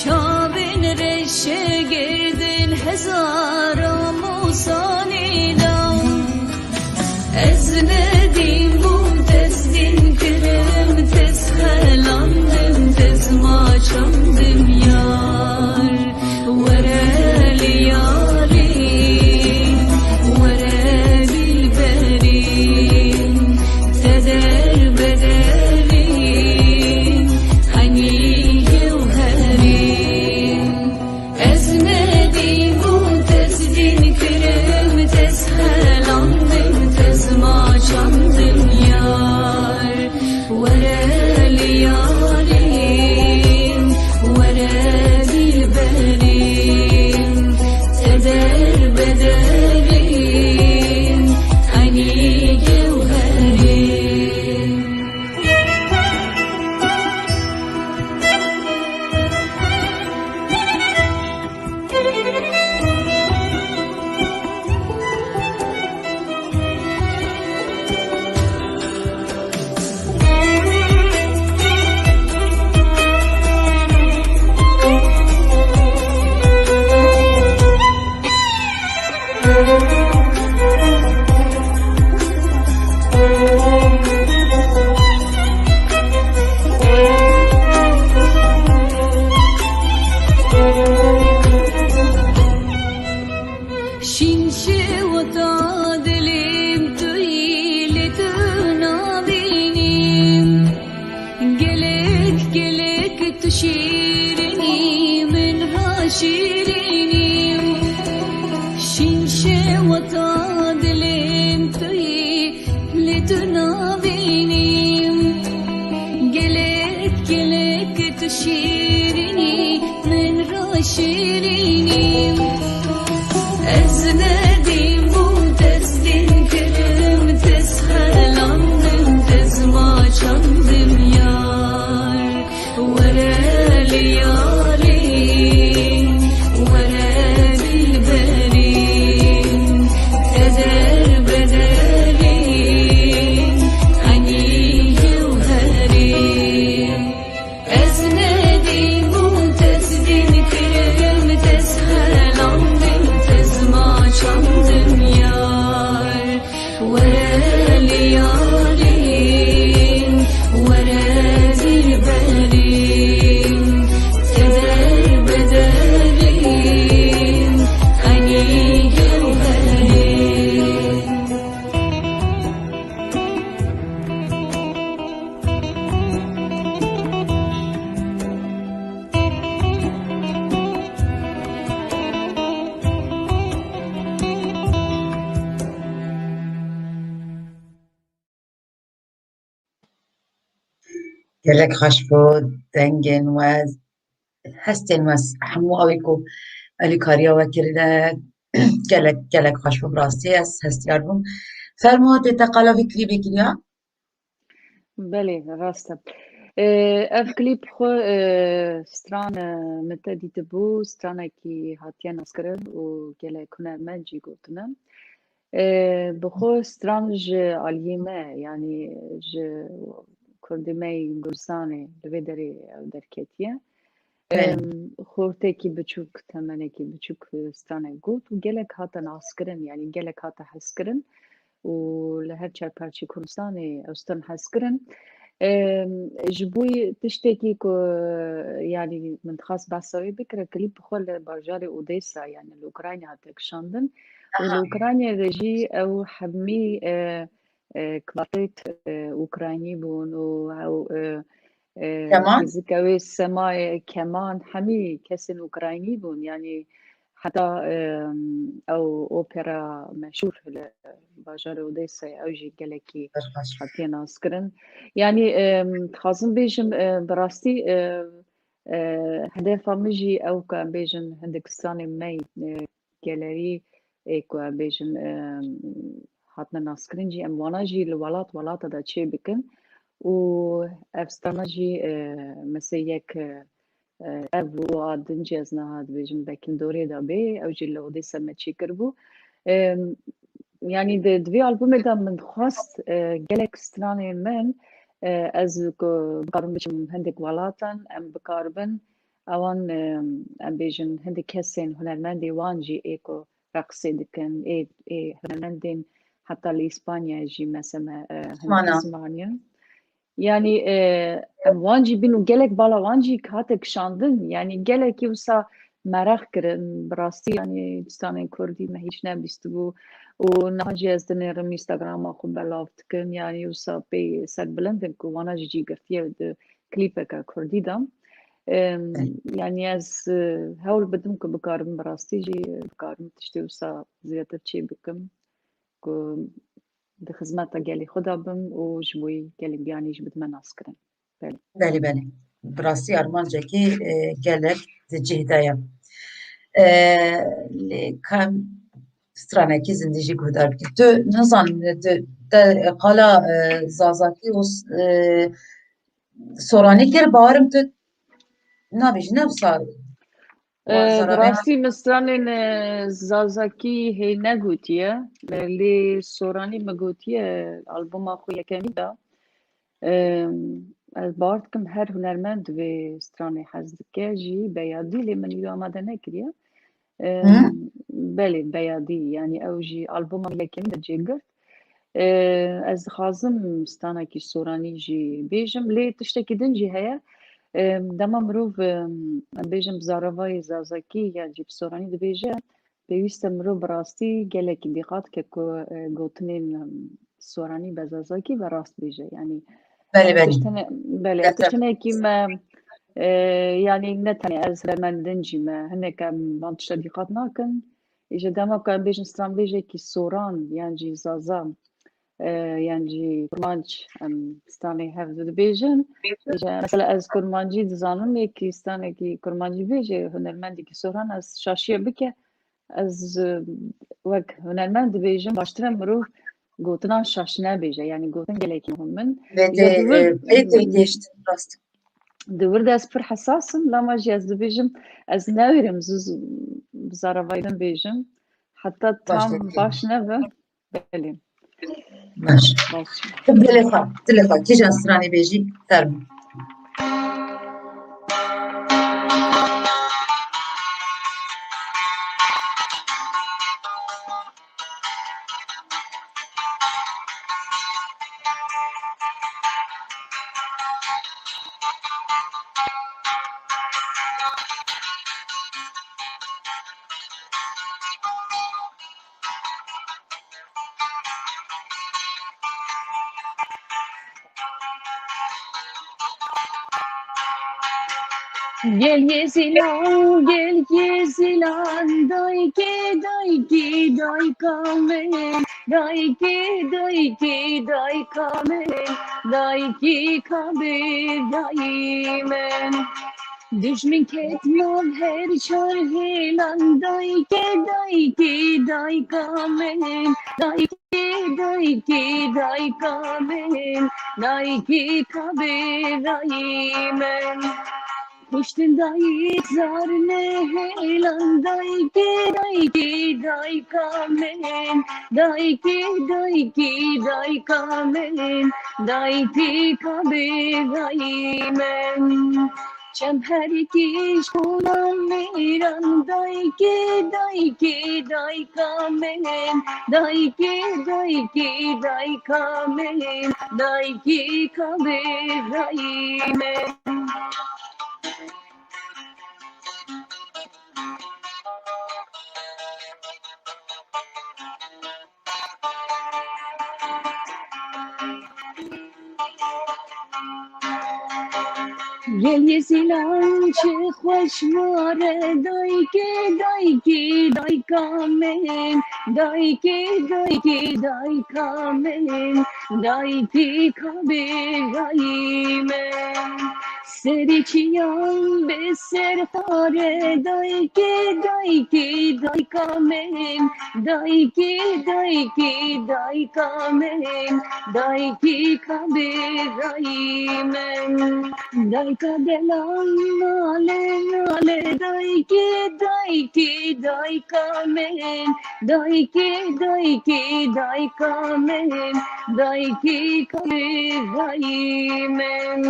çavên reşe girdin hezara mûsanî da. Ez nedîm bûm, tez dîn kirim, tez xelandim, tez maçandim yar. Were liyalî, were dilberî, te derbederî, henî gewherî. Ez nedîm bûm, tez dîn kirim, tez xelandim, tez maçandim yar. Were liyalî, were dilberî, te derbederî, henî gewherî. Şîn şewata dilê min tu yî, lê tu nabînî. Gelek, gelek tu şîrînî, min ra şîrînî. Şîn şewata dilê min tu yî, lê tu nabînî. Gelek, gelek tu şîrînî, min ra şîrînî. Ez nedîm bûm, tez dîn kirim, tez xelandim, tez maçandim yar. Were liyalî, were dilberî, te derbederî, henî gewherî. Ez nedîm bûm, tez dîn kirim, tez Gelek xweş bû, dengên we, hestên we, hemû ew ê ku alîkariya we kirine, gelek, gelek xweş bû, bi rastî ez hestiyar bûm. Fermo, tê te qala vî klîbê kiriya? Belê, rast e. Ee, ev klîp xwe, e, stran, e, min te dîtibû, stranekî hatiye naskirin û gelek hunermend jî gotine. Ee, bi xwe stran ji aliyê me, yanî ji kurdê me yê Gurzistanê li vê derê ew derketiye. Belê. Em, xortekî biçûk, temenekî biçûk, e, stranek got û gelek hate naskirin, yanî gelek hate hezkirin û li her çar parçeyê Kurdistanê ew stran hezkirin. Em, ji bo tiştekî ku, yanî min dixwest behsa wê bikire, klîp bi xwe li bajarê Odessa, yanî li Ukrayna hate kişandin û li Ukrayna de jî ew hemî, e, e, kvartet, e, Ukraynî bûn û ew, e, e, Keman? Muzika wê semayê, keman, hemî kesên Ukraynî bûn. Yanî heta, e, ew opera meşhûr li bajarê Odessayê, ew jî gelekî Berxweş. Hatiye naskirin. Yanî, e, dixwazim bêjim, e, bi rastî, e, e, hedefa min jî ew ku em bêjin hindik stranên me, e, gelerî ê ku em bêjin, e, hatine naskirin jî em wana jî li welat welata de çê bikin û ev strana jî, e, mesê yek, e, ev û a din jî ez niha dibêjim belkî dorê de bê, ew jî li Odessa me çêkiribû. E, yanî di, di vê albûmê de min dixwest, e, gelek stranên min, e, ez ku bikarim biçim hindik welatan, em bikaribin ewan, e, em bêjin hindik kesên hunermendê wan jî ê ku reqsê dikin, ê, ê hunermendên heta li Îspanyayê jî mesele, e, hindik Mana. Zimanî. Yanî, e, em wan jî bîn û gelek bala wan jî hate kişandin. Yanî gelekî wisa meraq kirin. Bi rastî, yanî stranên kurdî me hîç nebîstibû. Û niha jî ez dinêrim Instagrama xwe belav dikin. Yanî wisa pê serbilind in ku wana jî cî girtiye di klîpeke kurdî de. Em, Belê. Yanî ez, e, hewl bidim ku bikarim bi rastî jî, bikarim tiştê wisa zêdetir çê bikim ku di xizmeta gelê xwe de bim û ji bo gelê biyanî jî bidime naskirin. Belê. Belê, belê. Bi rastî armancekî, e, gelek di cih de ye. E, lê ka em stranekî zindî jî guhdar bikin. Tu nizanim, tu te qala, e, zazakî û s-, e, soranî kir, bawerim tu nabêjî, ne wisa? E, Zara bi rastî min stranên, e, zazakî hê negotiye, e, lê soranî min gotiye albuma xwe yekemî de. E, ez bawer dikim her hunermend vê stranê hez dike jî, Beyadî, lê min îro amade nekiriye. E, Hı. Belê, Beyadî, yanî ew jî albuma min yekemî de cêgirt. E, ez dixwazim stranekî soranî jî bêjim, lê tiştekî din jî heye. E, dema mirov, e, em bêjin bi zaravayê zazakî yan jî bi soranî dibêje, pêwîst e mirov bi rastî gelekî dîqat ke ku, e, gotinên, e, soranî be zazakî ve rast bêje. Yanî Belê, ev belê. Tişt hene, belê, ev tişt Gerçek. Hinekî me, e, yanî ne tenê ez, hunermendin jî me, hinek em van tişta dîqat nakin. Îja dema ku em bêjin stranbêjekî soran yan jî zaza, e, yan jî kurmanc, em stranê hev dibêjin. Îja mesela ez kurmancî dizanim, yekî stranekî kurmancî bêje, hunermendekî soran ez şaşiye bike. Ez, e, wek hunermend dibêjim, baştir e mirov gotinan şaş nebêje. Yanî gotin gelekî muhim in. Vê Îja tê, di wir, e, vê tê gêştin rast. Di wir de ez pir hesas im, lama jî ez dibêjim, ez newêrim zû zû bi zaravayî din bêjim. Heta Baş tam dikî. Baş nebe. Belê. Baş. Baş. Tu dilê xwe, dilê xwe, kîjan stranê bêjî, fermo. Gel yê zilan, gel yê zilan, dayikê, dayikê, dayika min. Dayikê, dayikê, dayika min. Dayikê kabê dayî min. Dijmin ket nav her çar hêlan, dayikê, dayikê, dayika min. Dayikê, dayikê, dayika min. Dayikê kabê dayî min. Kuştin dayik zar nehêlan, dayikê, dayikê, dayika min. Dayikê, dayikê, dayika min. Dayikê kabê dayî min. Çem herikî ji kolan mêran, dayikê, dayikê, dayika min. Dayikê, dayikê, dayika min. Dayikê kabê dayî min. Gelî zilan çi xweş ware, dayikê, dayikê, dayika min. Dayikê, dayikê, dayika min. Dayikê kabê dayî min. Serê çiyan bi ser xare, dayikê, dayikê, dayika min. Dayikê, dayikê, dayika min. Dayikê kabê dayî min. Dayika delan nale nale, dayikê, dayikê, dayika min. Dayikê, dayikê, dayika min. Dayikê kabê dayî min.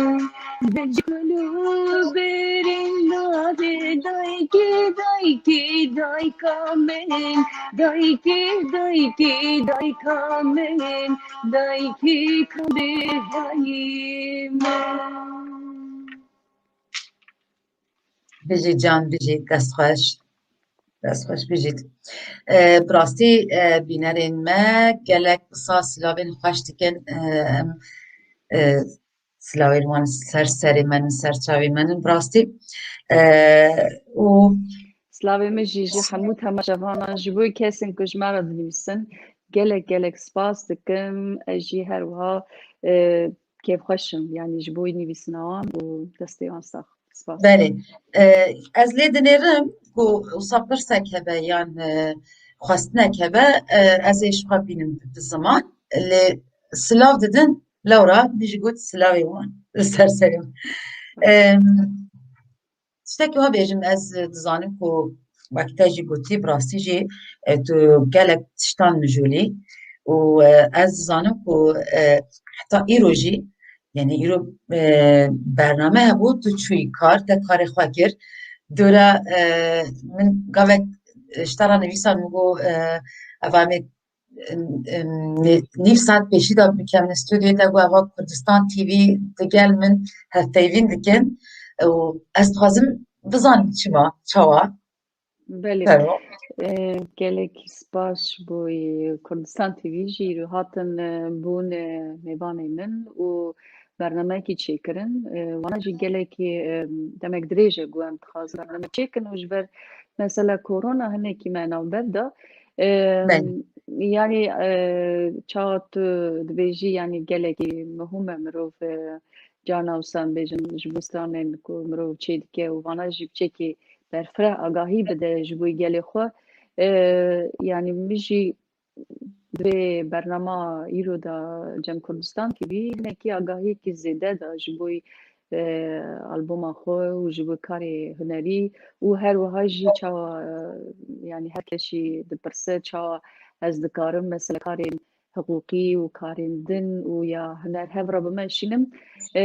Dil ji kul û berên nade, dayikê, dayikê, dayika min. Dayikê, dayikê, dayika min. Dayikê kabê dayî min. Bijî can, bijî, dest xweş. Dest xweş, bijît. E, bi rastî, e, bînerên me gelek wisa silavên xweş dikin. E, em, e, silavên wan ser serê me nin, ser çavê me nin, bi rastî. E, û Silavê min jî ji hemû temaşevanan, ji bo kesên ku ji me re dinivîsin, gelek, gelek spas dikim. Ez jî her wiha, e, kêfxweş im, yanî ji bo nivîsina wan û destê wan sax. Spas. Belê. E, ez lê dinêrim ku wisa pirsek hebe yan, e, xwestinek hebe, e, ez ê ji xwe bînim bi ziman. Lê silav didin, lewra min jî got silavê wan li ser serê min. Em, tiştekî wa bêjim, ez dizanim ku wek te jî gotî, bi rastî jî, e, tu gelek tiştan mijûlî û, e, ez dizanim ku, e, heta îro jî, yanî îro, e, bername hebû, tu çûyî kar, te karê xwe kir. Dora, e, min gavek ji te re nivîsa, min got, e, eva em ê, em, em, nî-, nîv saet pêşî de bikevin stûdyoyê te, got, eva Kurdistan T V digel min hevpeyvîn dikin û ez dixwazim bizanim çima, çawa. Belê. Fermo. E, gelekî spas ji bo, e, Kurdistan T V jî îro hatin, e, bûn, e, mêvanê min û bernameyekî çêkirin. E, wana jî gelekî, e, demek dirêj e ku em dixwazin bername çêkin û ji ber mesela korona hinekî me navber da. E, Belê. Yanî, e, çawa tu dibêjî, yanî gelekî muhim e mirov, e, carna wisa em bêjin ji bo stranên ku mirov çêdike û vana jî biçekî berfireh agahî bide ji bo gelê xwe. E, yanî min jî di vê bernama îro de Cem Kurdistan T V hinekî agahiyekî zêde da ji bo, e, alboma xwe û ji bo karê hunerî û her wiha jî çawa, e, yanî her kes jî dipirse çawa ez dikarim mesela karên hiqûqî û karên din û ya huner hev re bimeşînim. E,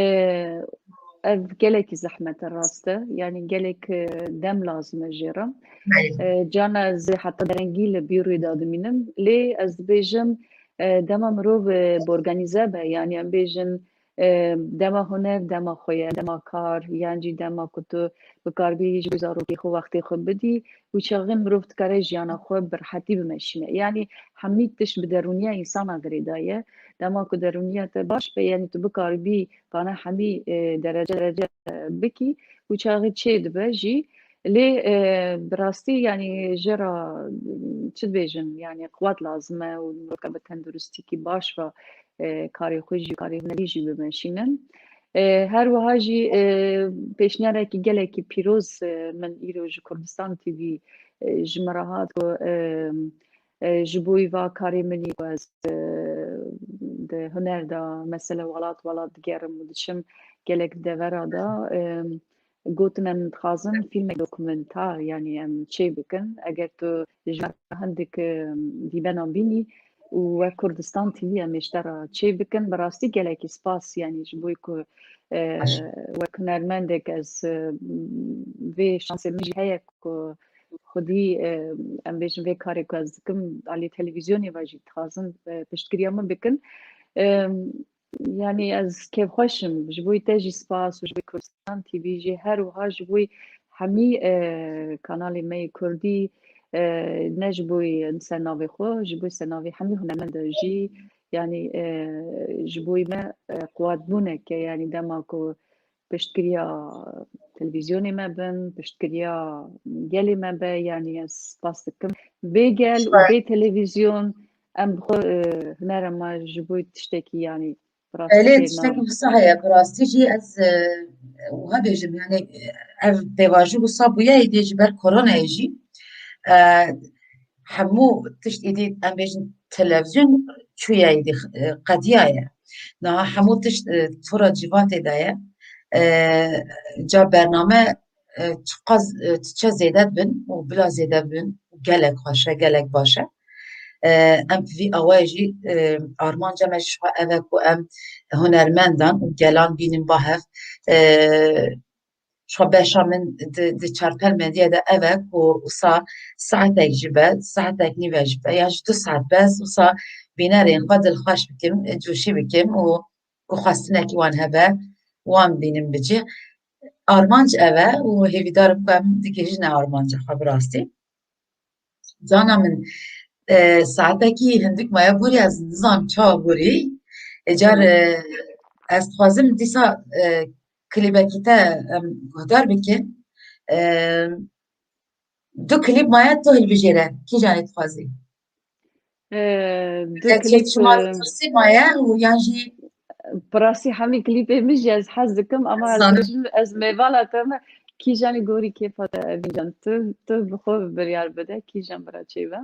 ev gelekî zehmet e, rast e. Yanî gelek, e, dem lazim e jê re. Belê. E, carna ez ê heta derengî li bîrûyê de dimînim. Lê ez dibêjim, e, dema mirov, e, bi organîze be, yanî em bêjin, e, dema huner, dema xwe ye, dema kar, yan jî dema ku tu bikaribî ji bo zarokê xwe wextê xwe bidî û çaxin mirov dikare jiyana xwe bi rehetî bimeşîne. Yanî hemî tişt bi derûniya însana girêdaye. Dema ku derûniya te baş be, yanî tu bikaribî vana hemî, e, derece derece bikî û û çaxî çê dibe jî. Lê, e, bi rastî, yanî, ji ra, çi dibêjin, yanî, qwet lazim e û mirovka bi tenduristîkî baş ve, e, karê xwe jî, karê hunerî jî bimeşînin. E, her wiha jî, e, pêşniyareke gelekî pîroz, e, min îro ji Kurdistan T V, e, ji min re hat ku, e, e, ji bo îva karê min î ku ez, e, di huner de, mesele welat welat digerim û diçim gelek devera de, e, gotin em dixwazin fîlmek dokumentar, yanî em çê bikin. Eger tu ji me re hindik, e, dîmena bînî û wek Kurdistan T V em ê ji te re çê bikin. Bi rastî gelekî spas, yanî ji bo ku, e, wek hunermendek ez, e, vê şansê min jî heye ku xwedî, e, em bêjin vê karê ku ez dikim, alî televîzyonê ve jî dixwazin, e, piştgiriya min bikin. E, Yanî ez kêfxweş im. Ji bo te jî spas û ji bo Kurdistan T V jî her wiha ji bo hemî, e, kanalê me yê Kurdî, e, ne ji bo ser navê xwe, ji bo ser navê hemî hunermend jî, yanî, e, ji bo me, e, quwetbûneke, yanî dema ku piştgiriya televîzyonê me bin, piştgiriya gelê me be, yanî ez spas dikim. Bê gel û bê televîzyon em bi xwe, e, hunera me ji bo tiştekî, yanî bi rastî Belê, tiştekî wisa heye. Bi rastî jî ez, e, wiha bêjim, yanî, e, ev pêvajo wisa bûye, êdî ji ber koronayê jî, e, hemû tişt êdî, em bêjin, televîzyon çûye êdî, e, qediyaye. Niha hemû tişt, e, tora civatê de ye. E, ca bername, e, çiqas, e, çiçe zêde bin û bila zêde bin û gelek xweş e, gelek baş e. E, em bi vî awayê jî, e, armanca me ji xwe ev e ku em hunermendan û gelan bînin ba hev. E, Ji xwe beşa min di, di çarpel medyê de ev e ku wisa saetek jî be, saetek nîve jî be, ya jî du saet be, ez wisa bînerên xwe dilxweş bikim, coşî bikim û ku xwestinekî wan hebe, wan bînim bi cih. Armanc ev e û hêvîdar im ku em digihîjine armanca xwe bi rastî. Cana min, e, saetekî hindik maye borî, ez nizanim çawa borî. Ê car, e, ez dixwazim dîsa, e, klîbekî te em guhdar bikin. E, du klîb maye tu hilbijêre. Kîjanê dixwazî? E, du Eger klîb, çekişma e, pirsî maye û yan jî Bi rastî hemî klîpê min jî ez hez dikim, ama ez Zanim. dibêjim, ez mêvala te me, kîjanî gorî kêfa te, Evîncan. Tu, tu bi xwe biryar bide, kîjan bira çêbe.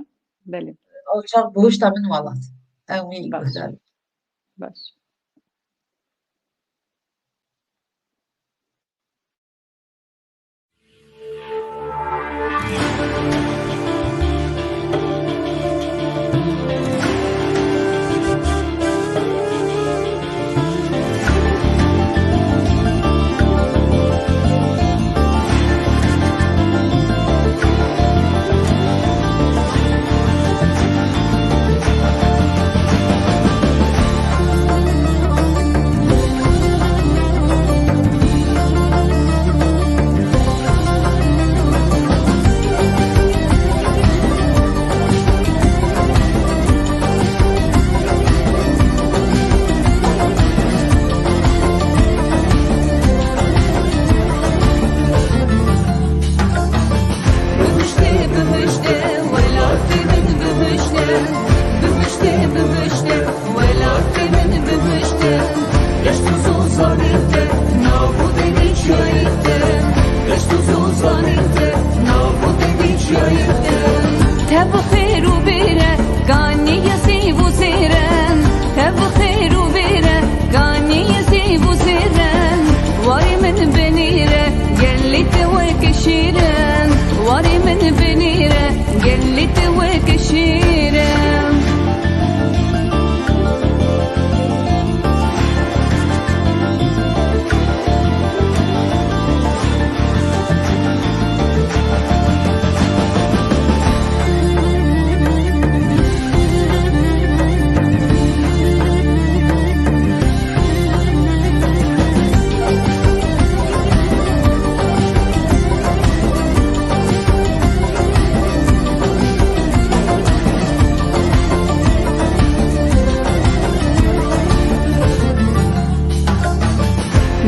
Belê. O çax bi huşta min welat. Em wî Baş. guhdar. Baş. Bihiştê, bihiştê, welatê min bihiştê. Bihiştê, bihiştê, welatê min bihiştê. Geşt û zozanê te, nav û devîçayê te. Geşt û zozanê te, nav û devîçayê te. Te bi xêr û bêre, ganî ya zîv û zêre. Te bi xêr û bêre, ganî ya zîv û zêre. Warê min binêre, gelê te weke şîr e. Warê min binêre, gelê te weke şîr e.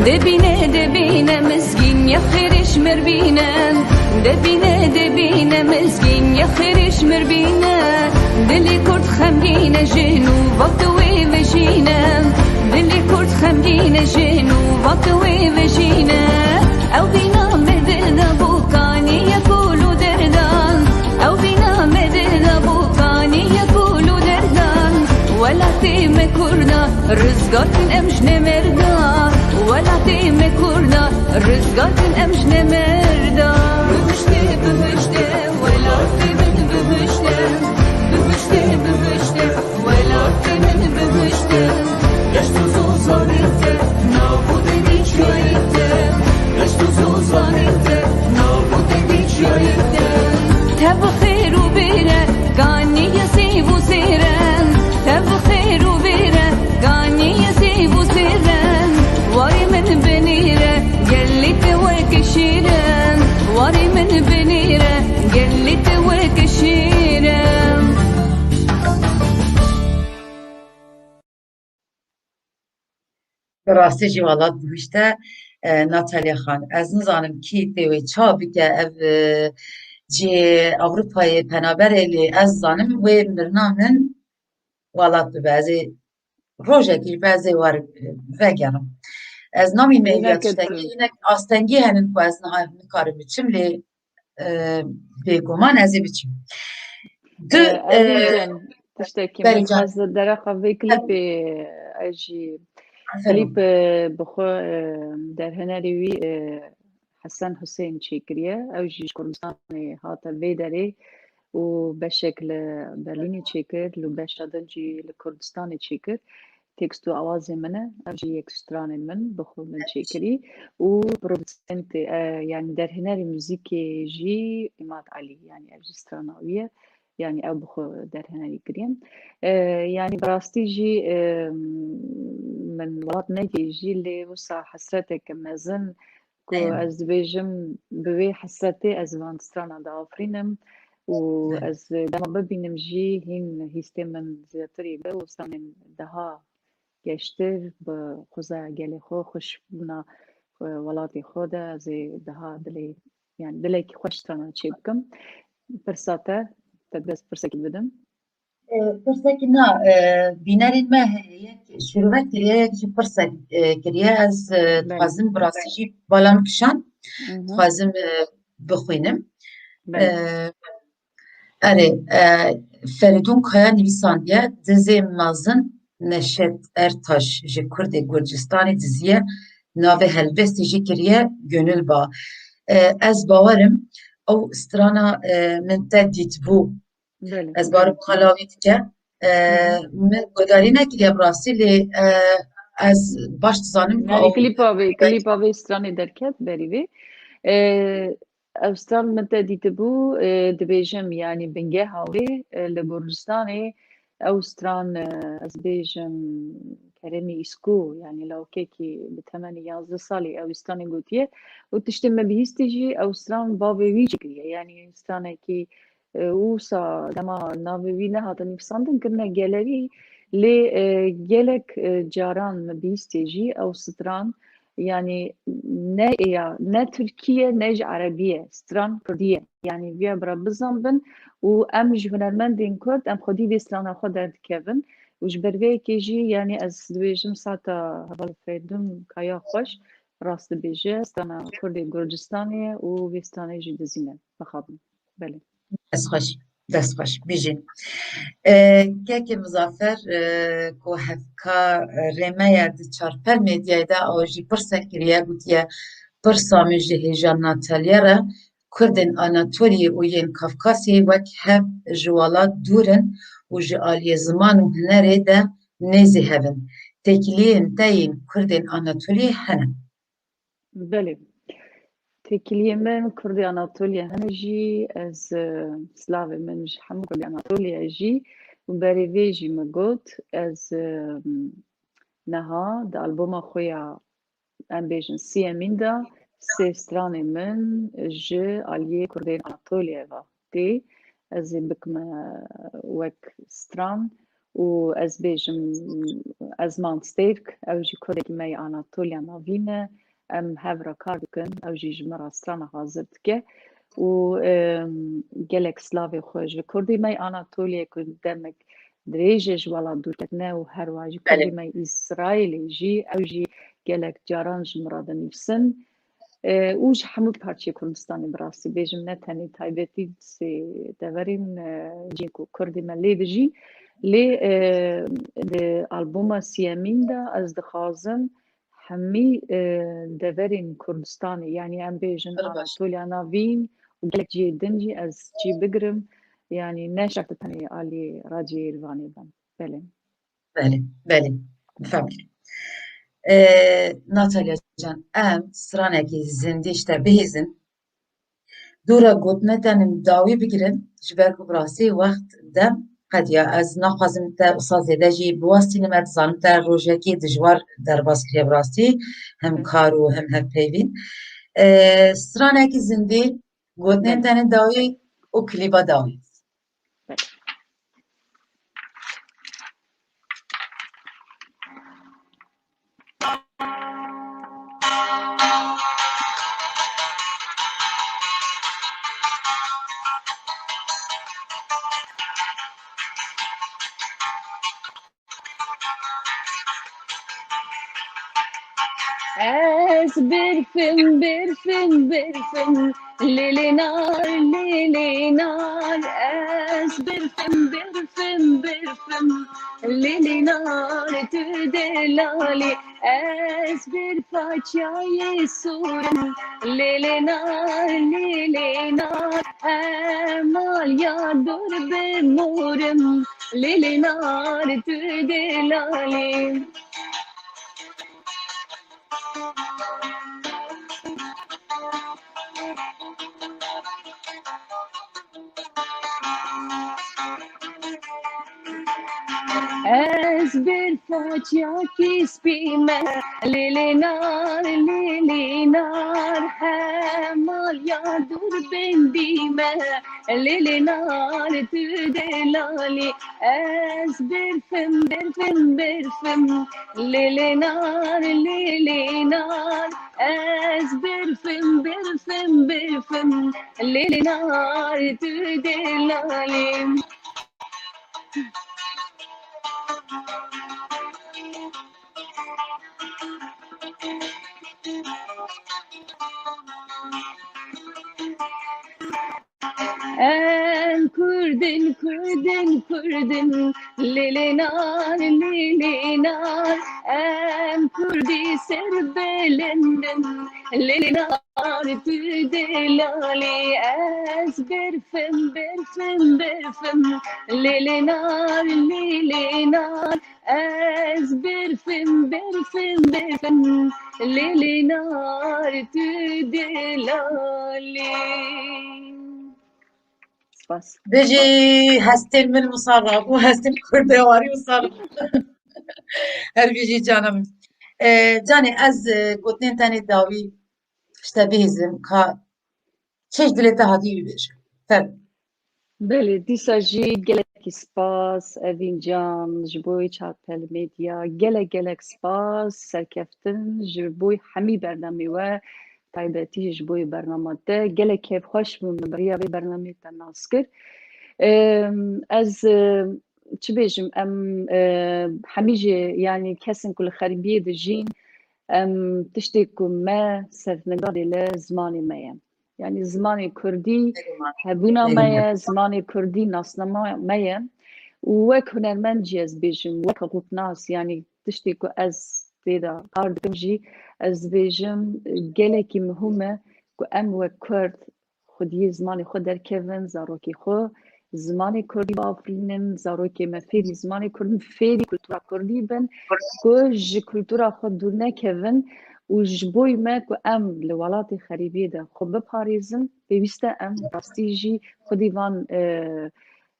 Debîne, debîne mizgîn ya xêrê ji mir bîne. Debîne, debîne mizgîn ya xêrê ji mir bîne. Dilê Kurd xemgîn e ji nû va tu wê vejîne. Dilê Kurd xemgîn e ji nû va tu wê vejîne. Ew bîna me dil de bû, kaniye kul û derdan. Ew bîna me dil de bû, kaniye kul û derdan. Welatê me Kurda, rizgar kin em ji nemerda. Welatê me Kurda, rizgar kin em ji nemerda. Bihişte, bihişte, welatê min bihişte. Bihişte, bihişte, welatê min bihişte. Deşt û zozanê te, nav û dengê çiyayê te. Deşt û zozanê te, nav û dengê çiyayê te. Tev xêr û bêre, kaniye sîv û sêren. Tev xêr û bêre, kaniye sîv û sêren. Warê min binêre, gelê te weke şîr e. Warê min binêre, gelê te weke şîr e. Bi rastî jî welat bihişte, e, Natalya Xan. Ez nizanim kî tê wê ça bike ev, e, cihê Ewropayê penaberê lê ez zanim wê mirina min welat bibe. Ez ê rojekî ji be ez ê wer, e, vegerim. Ez namî me ya tiştekî, hinek astengî henin ku ez niha nikarim biçim lê e, bêguman ez ê biçim. Du, e, Elî can, tiştekî min xwest li dereqa vê klîpê, ez jî klîp, e, bi xwe, e, derhênerê wî, e, Hesen Husên çêkiriye. Ew jî ji Kurdistanê hate vê derê û beşek li Berlînê çêkir, li beşa din jî li Kurdistanê çêkir. Tekst û awazê min e, ev jî yek stranên min, bi xwe min çêkirî. Û produsentê, e, yanî derhênerê muzîkê jî Îmad Elî, yanî ev jî strana wî ye. Yanî ew bi xwe derhênerî kiriye. E, yanî bi rastî jî, e, min welat nekê jî lê wisa hesreteke mezin ku ez dibêjim bi vê hesretê ez van strana diafirînim û ez dema bibînim jî hîn hîstê min zêdetirî be û stranên daha geştir bi xuza gelê xwe, xweşbûna, e, welatê xwe de ez ê daha dilê, yani dilekî xweş strana çê bikim. Pirsa te, te dest pirsekî bidim. E, pirsekî na, e, bînerên me heye, yek şîrove kiriye, yek jî pirsek, e, kiriye. Ez, e, dixwazim bi rastî jî bala min kişand. Dixwazim, e, bixwînim. E, erê, e, Ferîdûn Kaya nivîsandiye, dizê mezin Neşet Ertaş ji Kurdê Gurcistanê diziye, navê helbestê jî kiriye Gönül Bağı. E, ez bawerim ew strana, e, Min Te Dîtbû. Belê, ez barim xala wî dike. E, min guhdarî nekiriye bi rastî lê, e, ez baş dizanim. Yanî klîpa vê, klîpa vê stranê derket berî vê. E, ew stran Min Te Dîtibû, e, dibêjim, yanî bingeha wê, e, li Gurcistanê ew stran, e, ez bêjim keremî îsku, yanî lawkekî bi temenî yazdeh salî ew stranê gotiye û tiştê me bihîstî jî ew stran bavê wî çêkiriye, yanî stranekî e, û wisa dema navê wî nehate nivîsandin, kirine gelerî, lê, e, gelek, e, caran min bihîstê jî ew stran, yanî ne ya, ne tirkî ye, ne jî erebî ye, stran kurdî ye. Yanî viya bira bizanbin û em ji hunermendên kurd, em xwedî vê strana xwe derdikevin û ji ber vê yekê jî, yanî ez dibêjim sata heval Ferdûn Kaya xweş, rast dibêje, strana Kurdê Gurcistanê ye û vê stranê jî dizîne. Mixabin. Belê. Dest xweş, dest xweş. Bijî. E, kekê Muzaffer, e, ku hevka, e, rê me ye di Çarpel Medyayê de, ew jî pirsek kiriye, gotiye, pirsa min ji hêja Natalya re, Kurdên Anatoliyê û yên Kafkasê wek hev ji welat dûr in û ji aliyê ziman û hunerê de nêzî hev in. Têkiliyên te yên Kurdên Anatoliyê hene. Belê. Têkiliyê min Kurdê Anatoliya hene jî, ez, e, silavê min ji hemû Kurdê Anatoliya jî û berê vê jî min got, ez, e, niha di alboma xwe ya, em bêjin, siyemîn de sê stranê min ji aliyê Kurdên Anatoliya ve tê. Ez ê bikime wek stran û ez bêjim, ez Mount Stêrk, ew jî kurdekî me yê Anatoliya Navîn e. Em hev re kar dikin, ew jî ji min re strana hazir dike. Û, em, gelek slavê xwe ji kurdê me yê Anatoliyê ku demek dirêj e ji welat dûr ketine û herwa jî Belê. kurdê me yê Îsraîlê jî, ew jî gelek caran ji min re dinivîsin. E, û ji hemû parçeyê Kurdistanê bi rastî bêjim, ne tenê taybetî sê deverên, e, cihê ku kurdê me lê dijî, lê, e, di albûma siyemîn de ez dixwazim hemî, e, deverên Kurdistanê, yanî em bêjin Qirbaş. Anatoliya Navîn û gelek cihê din jî ez cî bigirim. Yanî ne şert tenê alî Radyoyê Êrîvanê bim. Belê. Belê, belê. Bifemkî. E, Natalya can, em stranekî zindî ji te bihêzin. Dûra gotinê tenê dawî bigirin, ji ber ku bi rastî wext dem qediya. Ez naxwazim te wisa zêde jî biwestînim, ez dizanim te rojekê dijwar derbas kiriye bi rastî, hem kar û hem hevpeyvîn. E, stranekî zindî, gotinên Belê. tenê dawî û klîba dawî. Belê. Ez birfim, birfim, birfim, lê lê nar, lê lê nar. Ez birfim, birfim, birfim, lê lê nar, tu delalî. Ez bir paçayê sor im, lê lê nar, lê lê nar. Hemal ya dor bi mor im, lê lê nar, tu delalî. Ez bir façiyakî spî me, lê lê nar, lê lê nar. Hemal ya dûr bendî me, lê lê nar, tu delalî. Ez birfim, birfim, birfim, lê lê nar, lê lê nar. Ez birfim, birfim, birfim, lê lê nar, tu delalî. Em Kurdin, Kurdin, Kurdin, lê lê nar, lê lê nar. Em Kurdî serbilindin, lê lê nar, tu delalî. Ez birfim, birfim, birfim, lê lê nar, lê lê nar. Ez birfim, birfim, birfim, lê lê nar, tu delalî. Spas. Bijî hestên min wisa rabû, hestên kurdewarî wisa rabû. Her bijî cana min. E, canê ez, e, gotinên tenê dawî ji te bihêzim, ka çi ji dilê te hatî bibêje. Fermo. Belê, dîsa jî gelekî spas Evîn can, ji bo Çarpel Medya. Gelek gelek spas, serkeftin ji bo hemî bernamê we, taybetî ji bo bernama te. Gelek kêfxweş bûm min bi riya vê bernamê te nas kir. Em, ez, e, çi bêjim, em, e, hemî jî, yanî kesên ku li xeribiyê dijîn, em, tiştê ku me serfinga dê li zimanê me ye. Yanî zimanê kurdî, hebûna me ye, zimanê kurdî nasnama me ye. Û wek hunermend jî ez bêjim, wek hiqûqnas, yanî tiştê ku ez tê de kar dikim jî, ez dibêjim, gelekî muhim e ku em wek kurd xwediyê zimanê xwe derkevin, zarokê xwe zimanê kurdî biafirînin, zarokê me fêrî zimanê kurdî, fêrî kultura kurdî bin, ku ji kultura xwe dûr nekevin û ji bo me ku em li welatê xerîbiyê de xwe biparêzin, pêwîst e em rastî jî xwedî van, e,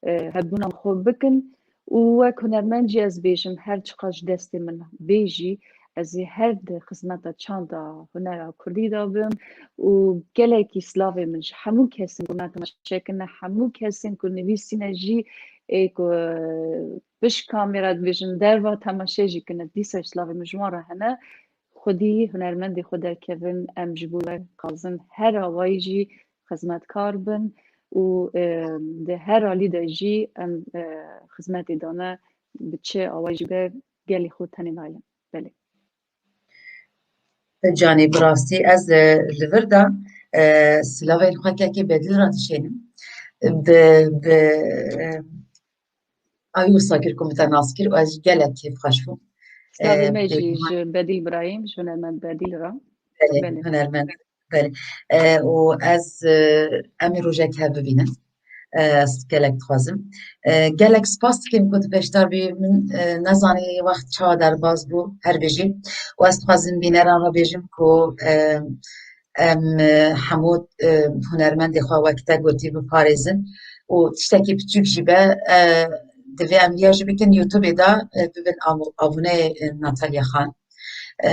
e, hebûnan xwe bikin. Û wek hunermend jî ez bêjim, her çiqas ji destê min bê jî, ez ê her di xizmeta çanda hunera kurdî de bim û gelekî slavê min ji hemû kesên ku me temaşe kirine, hemû kesên ku nivîsîne jî, ê ku, e, pişt kamera dibêjin, derva temaşe jî kine, dîsa ji slavê min ji wan re hene. Xwedî hunermendê xwe derkevin, em ji bo we dixwazin her awayî jî xizmetkar bin û, e, di her alî de jî em, e, xizmetê dane, bi çi awayî jî be, gelê xwe tenê nayên. Belê. Canê, bi rastî ez, e, li vir de, e, silavên xwe kekê Bedîl re dişênim. Bi, bi, e, ay wisa kir ku min te nas kir û ez jî gelek kêfxweş bûm. Silavê E, me jî bêguman ji Bedîl Birahîm, ji hunermend Bedîl re. Belê, Belê. hunermend. Belê. E, û ez, e, em ê rojek hev bibînin. E, ez gelek dixwazim. E, gelek spas dikim ku tu beşdar bî. Min, e, nezanî wext çawa derbas bû, her bijî. Û ez dixwazim bîneran re bêjim ku, e, em, e, hemû, e, hunermendê xwe wek te gotî biparêzin û tiştekî piçûk jî be, e, divê em viya jî bikin YouTubeê de, e, bibin abo-, aboneyê, e, Natalya Xan. E,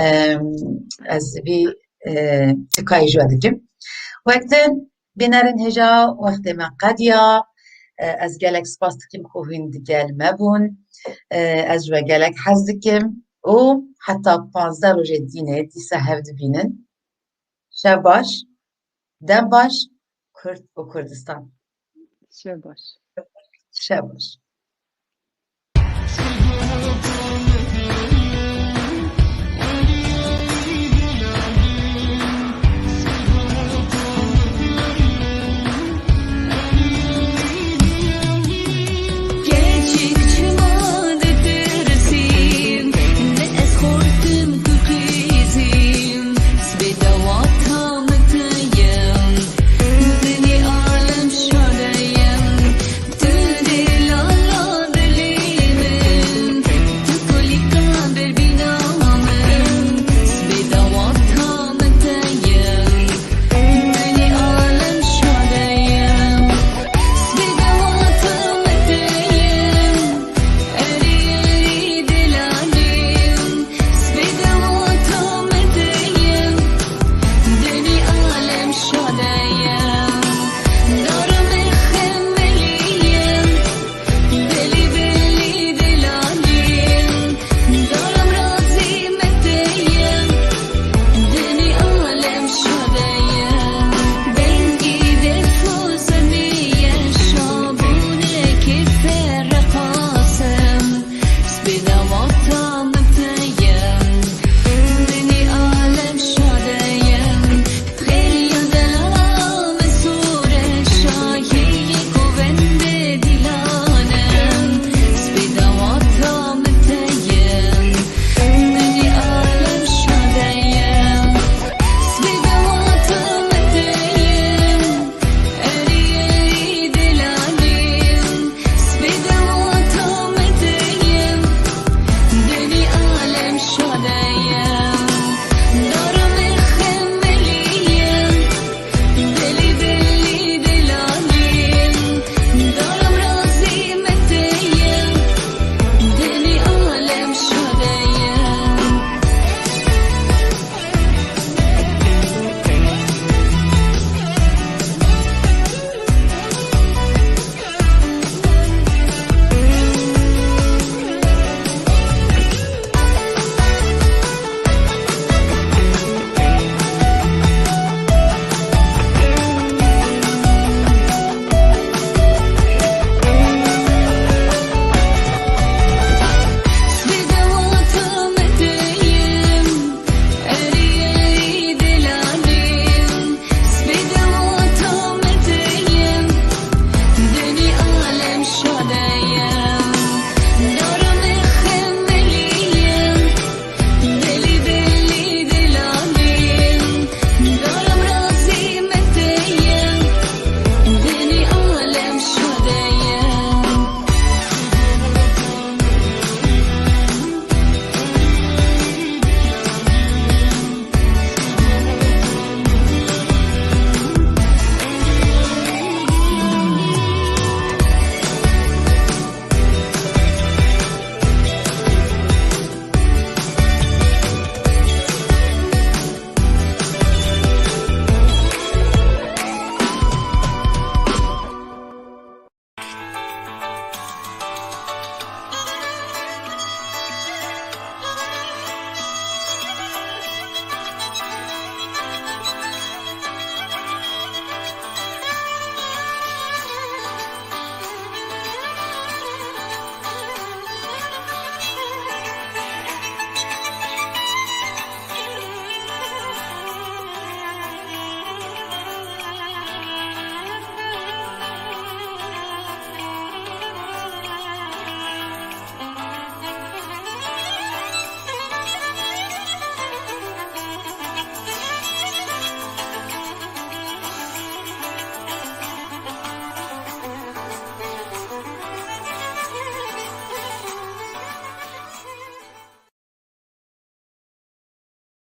ez vî, e, tikayê ji we dikim. Wek din bînerên hêja, wextê me qediya. E, ez gelek spas dikim ku hûn digel me bûn. E, ez ji we gelek hez dikim û heta panzdeh rojê dînê dîsa hev dibînin. Şev baş, dem baş, Kurd û Kurdistan. Şev baş. Şev baş.